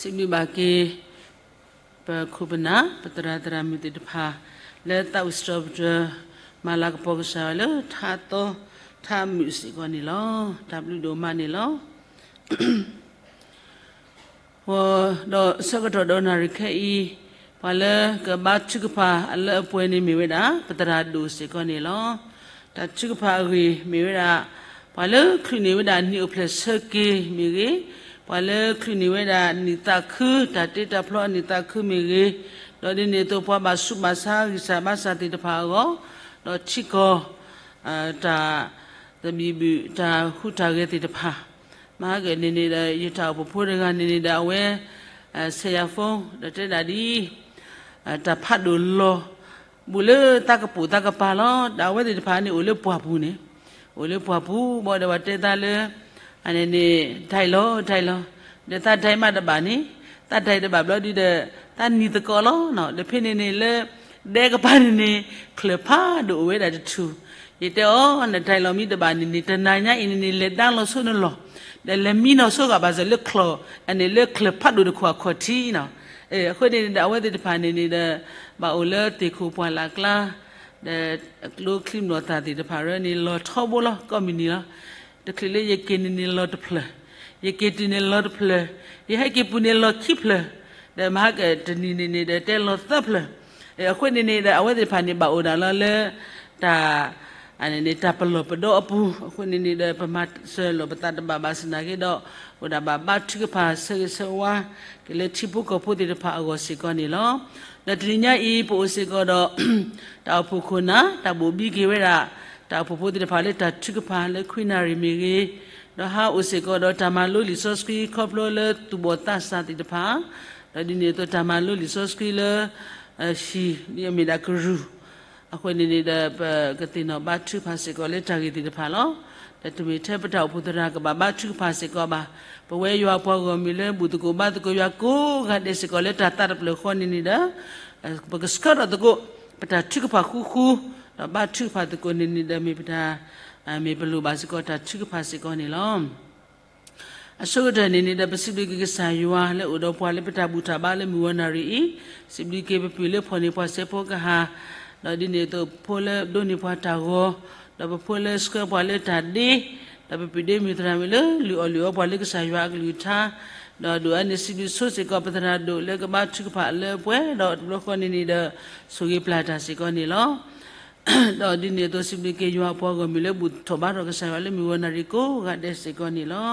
စံးဘျုးဘၣ်က့ၤ ပခိၣ်ပနၢ် ပသရၣ်သရၣ်မုၣ်သ့ၣ်တဖၣ် လၢသးဝံၣ်စံးထီၣ်ပတြၢၤ မၤလၤကပီၤကစၢ်ယွၤလၢထါသီ ထါမုာ်စ့ၢ်ကီးန့ၣ်လီၤ. တၢ်ဘျုးဒိၣ်မးန့ၣ်လီၤ. ဒီးဆၢကတီၢ်ဒီးနၣ်ရံၣ်ခဲအံၤ ပှၤလၢကဘါထုကဖၣ်အလၢအပှဲၤန့ၣ်မ့ၢ်ဝဲဒၣ် ပသရၣ်ဒိၣ်စ့ၢ်ကီးန့ၣ်လီၤ. တၢ်ထုကဖၣ်အဂ့ၢ်မ့ၢ်ဝဲဒၣ် ပှၤလၢချုးန့ၢ်ဝဲဒၣ်နံၣ်အိၣ်ဖျဲၣ်ဆၢက့ၤမ့ၢ်ဂ့ၤ, ပှၤလၢချုးန့ၢ်ဝဲဒၣ်နံၣ်သးခု တၢ်တ့တၢ်ဖျီအနံၣ်သးခုမ့ၢ်ဂ့ၤ, ဒီးဒ်န့ၣ်အသိးပှၤဘၣ်ဆူးဘၣ်ဆါဂံၢ်စၢ်ဘါစၢ်သ့ၣ်တဖၣ်အဂီၢ်, ဒီးထံကီၢ် တၢ်သဘံၣ်ဘုၣ် တၢ်ဟူးတၢ်ဂဲၤသ့ၣ်တဖၣ်, မၤဟကန့ၣ်န့ၣ်ဒီး ယတၢ်အိၣ်ဖှိၣ်ဖိတဂၤန့ၣ်န့ၣ်ဒီး အဝဲ ဆဲးယၤဖိ ဒီးတဲဒၣ်ဒ် တၢ်ဖးဒိၣ်လီၤ ဘူးလၢသးကပိာ်သးကပၤလီၤ. ဒီးအဝဲသ့ၣ်တဖၣ်န့ၣ် အိၣ်လၢပှၢ်ပူၤန့ၣ်, အိၣ်လၢပှၢ်ပူၤ ဘၣ်ဒီးပှၤတဲသးလၢ အန့ၣ်န့ၣ် ဒဲးလီၤ ဒဲးလီၤ, ဒီးသးဒဲးမးတဘၣ်န့ၣ်, သးဒဲးတဘၣ်ဘျီဒုဒီး သးနံၤသကိးလီၤ. ဒီးဖဲန့ၣ်န့ၣ်လၢ ဒဲကပၤန့ၣ်န့ၣ် ချၢၣ်ဖးဒိၣ်အိၣ်ဝဲဒၣ်တထူၣ်, ယတဲအီၤ နဒဲးလီၤမ့ၢ်တဘၣ်န့ၣ်န့ၣ် တနၤညါအံၤန့ၣ်န့ၣ် လဲၤဒါလီၤဆိနလီၢ်, ဒီးလဲၤမံနီၤဆိဂၤဘၣ်စၢၤလၢချၢၣ်, အန့ၣ်လၢချၢၣ်ဖးဒိၣ်တခိၣ်အခီၣ်ထံးနီၤ. အဃိန့ၣ်န့ၣ်ဒီး အဝဲသ့ၣ်တဖၣ်န့ၣ်န့ၣ်ဒီး ဘၣ်အိၣ်လၢသ့ၣ်ခိၣ်ပှၢ်လၢ်ကျါ, ဒီးကျိချံမျိာ်သၣ်သ့ၣ်တဖၣ်ရၢန့ၣ် လီၤထီဘိလီၤ ကိးမုၢ်နံၤလီၤ. တချုးလၢယက့ၤန့ၣ်န့ၣ်လီၤတဖျၢၣ်, ယက့ၤတုၤန့ၣ်လီၤတဖျၢၣ်, ယဟဲက့ၤပူၤန့ၣ်လီၤခံဖျၢၣ်, ဒီးမၤဟကတနံၤန့ၣ်န့ၣ်ဒီးတဲလီၤသၢဖျၢၣ်. အဃိန့ၣ်န့ၣ်ဒီး အဝဲသ့ၣ်တဖၣ်န့ၣ် ဘၣ်အိၣ်ဒၣ်လီၤလၢ တၢ် အန့ၣ်န့ၣ် တၢ်ပလီၢ်ပဒီအပူၤ, အဃိန့ၣ်န့ၣ်ဒီး ပမၤစၢၤလိာ်ပသးတဘၣ်ဘၣ်ဆၣ်နာ်က့ဒီး အိၣ်ဒၣ်ဘၣ်ဘါထုကဖၣ်ဆၢဂ့ၤဆၢဝါ က့ၤလၢထံဖိကီၢ်ဖိသ့ၣ်တဖၣ်အဂီၢ်စ့ၢ်ကီးန့ၣ်လီၤ. ဒီးတနံၤညါအံၤ ပအိၣ်စ့ၢ်ကီးဒီး တၢ်အိၣ်ဖှိၣ်ခိၣ်နၢ် တၢ်ဘိၣ်ဘံက့ၤဝဲဒၣ် တၢ်အိၣ်ဖှိၣ်ဖိသ့ၣ်တဖၣ်လၢတၢ်ထုကဖၣ်လၢခွံနၣ်ရံၣ်မ့ၢ်ဂ့ၤ, ဒီးဟးအိၣ်စ့ၢ်ကီးဒီးတၢ်မၤလိလံာ်စီဆှံ ခီဖျိလၢသူၣ်ဘီၣ်သးစၢ်သ့ၣ်တဖၣ်, ဒီးဒ်န့ၣ်အသိးတၢ်မၤလိလံာ်စီဆှံလၢ ဟံၣ် ဒ်အမ့ၢ်ဒၣ်ကရူၢ် အဃိန့ၣ်န့ၣ်ဒီး ပကသ့ၣ်နီၣ်ဘါထုကဖၣ်စ့ၢ်ကီးလၢတၢ်ဂ့ၢ်သ့ၣ်တဖၣ်လီၤ. ဒီးတမ့ၢ်ထဲပတၢ်အိၣ်ဖှိၣ်သရၣ်ကဘၣ်ဘါထုကဖၣ်စ့ၢ်ကီးဘၣ်. ပဝဲယွၤပှၤဂီၢ်မုၢ်လၢဘူၣ်သကိးဘါသကိးယွၤကိးဂၤဒဲးစ့ၢ်ကီးလၢတၢ်သးတဖျၢၣ်ဃီန့ၣ်န့ၣ်ဒီး ပကဆှၢထီၣ်သကိး ပတၢ်ထုကဖၣ်ဃူဃူ, ဒီးဘါထုကဖၣ်သကိးန့ၣ်န့ၣ်ဒီး မ့ၢ်ပတၢ် မ့ၢ်ပလိၣ်ဘၣ်စ့ၢ်ကီးတၢ်ထုကဖၣ်စ့ၢ်ကီးန့ၣ်လီၤ. အဆိကတၢၢ်န့ၣ်န့ၣ်ဒီး ပစံးဘျုးက့ၤကစၢ်ယွၤလၢအိၣ်ဒီးပှၤလၢပတၢ်ဘူၣ်တၢ်ဘါလၢမုၢ်ဂီၤနၣ်ရံၣ်အံၤ, စံးဘျုးက့ၤပပုၢ်လၢဖီၣ်န့ၢ်ပှၤစဲးဖိကဟၣ်, ဒီးဒ်န့ၣ်အသိးဖိလၢဒိးန့ၢ်ပှၤတၢ်ဂီၤ, ဒီးပဖိလၢဆှၢပှၤလၢတၢ်ဒ့, ဒီးပပုၢ်ဒ့မုၢ်သရၣ်မုၣ်လၢလုၢ်အီၣ်လုၢ်အီပှၤလၢကစၢ်ယွၤအကလုၢ်ကထါ, ဒီးဒိၣ်အါန့ၢ်စံးဘျုးဆိစ့ၢ်ကီးပသရၣ်ဒိၣ်လၢကဘါထုကဖၣ်လၢပှဲၤဒီးတဘျီဃီန့ၣ်န့ၣ်ဒီး ဆိၣ်ဂ့ၤပျၢ်တၢ်စ့ၢ်ကီးန့ၣ်လီၤ. ဒီးဒ်န့ၣ်အသိးစံးဘျုးက့ၤယွၤအပှၤဂီၢ်မုၢ်လၢဘူၣ်ထီၣ်ဘါထီၣ်ကစၢ်ယွၤလၢမုၢ်ဂီၤနၣ်ရံၣ်ကိးဂၤဒဲးစ့ၢ်ကီးန့ၣ်လီၤ.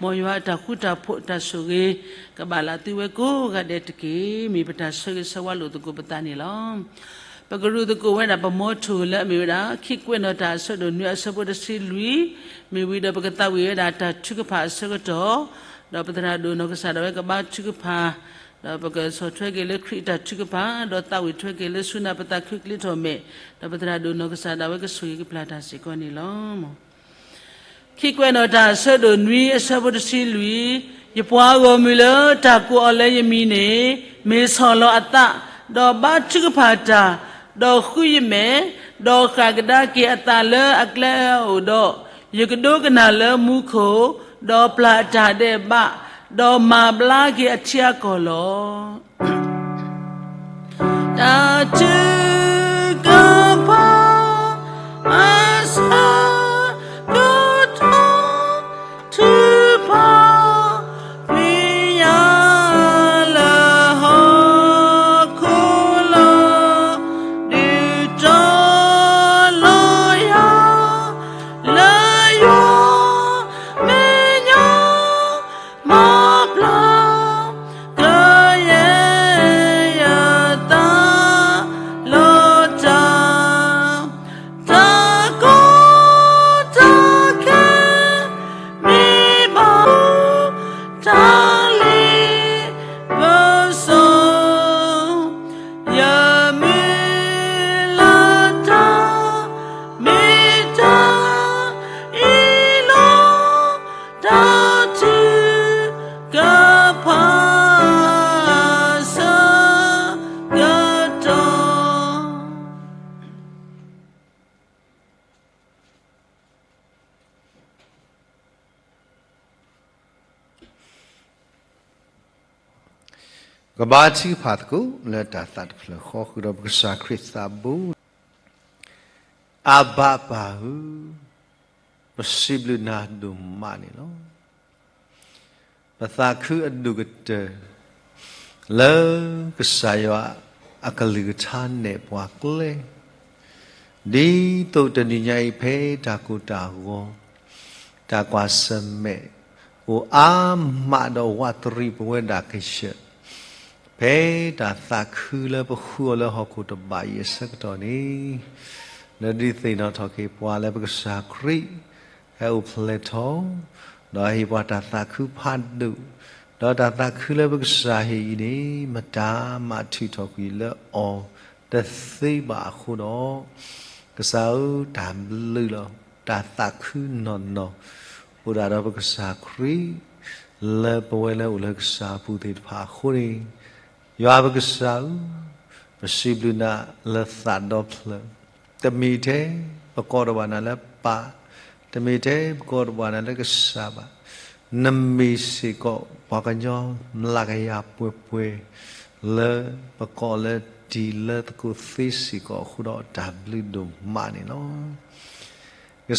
မ်ယွၤအတၢ်ဃူတၢ်ဖိးတၢ်ဆိၣ်ဂ့ၤ ကဘၣ်လၢသုဝဲကိးဂၤဒဲးတက့ၢ်. မ့ၢ်ပတၢ်ဆၢဂ့ၤဆၢဝါလိာ်သကိးပသးန့ၣ်လီၤ. ပကရူၢ်သကိးဝဲဒၣ်ပမိထိၣ်လၢအမ့ၢ်ဝဲဒၣ် ခံကွဲးနီၣ်တၢ်အဆၢဒိၣ်နွံအဆၢဖိတဆံလွံၢ်, မ့ၢ်ဝံၤဒီးပကသးဝံၣ်ဝဲဒၣ်တၢ်ထုကဖၣ်အဆၢကတီၢ်, ဒီးပသရၣ်ဒိၣ်နီၢ်ကစၢ်ဒၣ်ဝဲကဘါထုကဖၣ် ဒီးပကဆီၣ်ထွဲက့ၤလၢခရံာ်အတၢ်ထုကဖၣ်, ဒီးသးဝံၣ်ထွဲက့ၤလၢဆူနၢ်ပသးခုကလံၤထီၣ်မဲာ်, ဒီးပသရၣ်ဒိၣ်နီၢ်ကစၢ်ဒၣ်ဝဲကဆိၣ်ဂ့ၤကပျၢ်တၢ်စ့ၢ်ကီးန့ၣ်လီၤ. ခံကွဲးနီၣ်တၢ်အဆၢဒိၣ်နွံအဆၢဖိတဆံလွံၢ်, ယပှၤအဂီၢ်မုၢ်လၢတၢ်ကိးအီၤလၢယမံၤန့ၣ်, မ့ၢ်ဆီၣ်လီၤအသး, ဒီးဘါထုကဖၣ်တၢ်, ဒီးဃုယမဲာ်, ဒီးဃၣ်ကဒါက့ၤအသးလၢအကျဲအအိၣ်ဒီး, ယကဒိကနၣ်လၢမူခိၣ်, ဒီးပျၢ်အတၢ်ဒဲးဘး, ဒီးမၤဘျါက့ၤအထံအကီၢ်လီၤ. တၢ်ထုကဖၣ်အဆၢကတီၢ် ထုကဖၣ် ပျံၤယၤလၢဟီၣ်ခိၣ်လီၤ, ဒုးတီၤလီၤယၤ လၢယွၤမဲာ်ညါ မၤပျၢ်ကယဲၢ်ယသးလီၤ. ကဘါထုကဖၣ်သကိးလၢတၢ်သးတဖျၢၣ်ဃီ ဃုာ်ဒီးပကစၢ်ခရံာ်သးဘိ, အဘၤပၢ်ဧၢ, ပစံးဘျုးနၤဒိၣ်မးန့ၣ်လီၤ. ပသးခုအဒိၣ်ကတၢၢ် လၢကစၢ်ယွၤအကလုၢ်ကထါနဲၣ်ပှၤကျဲ, ဒ်သိးတနံၤညါအံၤဖဲတၢ်ကိၢ်တၢ်ဂီၤ တၢ်ကွၢ်ဆၢၣ်မဲာ် အိၣ်အါမးဒီးဝးတရံးပဝဲဒၣ်ကယၢၢ် ဖဲတၢ်သးခုလၢပဃုအီၤလၢဟီၣ်ခိၣ်တဘ့ၣ်အံၤအဆၢကတီၢ်န့ၣ်, လၢဒုးသ့ၣ်နီၣ်ထီၣ်က့ၤပှၤလၢပကစၢ်ခရံာ် ဟဲအိၣ်ဖျဲၣ်ထီၣ်, ဒီးဟ့ၣ်ပှၤတၢ်သးခုဖးဒိၣ်, ဒီးတၢ်သးခုလၢပကစၢ်ဟ့ၣ်အံၤန့ၣ် မတၤမၤထုးထီၣ်ကွံာ်လၢအီၤတသ့ဘၣ်အဃိဒီး, ကစၢ်ဧၢ, တၢ်ဘျုးလီၤ. တၢ်သးခုနီၢ်နီၢ် အိၣ်ဒၣ်ဒီးပကစၢ်ခရံာ် လၢပဝဲလၢအိၣ်လၢကစၢ်အပူၤသ့ၣ်တဖၣ်အဃိန့ၣ်, ယွၤပကစၢ်ဧၢ, ပစံးဘျုးနၤလၢသးဒီဖျၢၣ်, တမ့ၢ်ထဲပကိးတဘၣ်နၤလၢပၢ်, တမ့ၢ်ထဲပကိးတဘၣ်နၤလၢကစၢ်ဘၣ်, နမ့ၢ်စ့ၢ်ကီးပှၤကညီမျးကယၤပှဲၤပှဲၤ လၢပကိးလၢတံၤလၢသကိးသ့စ့ၢ်ကီးအဃိဒီး တၢ်ဘျုးဒိၣ်မးန့ၣ်လီၤ.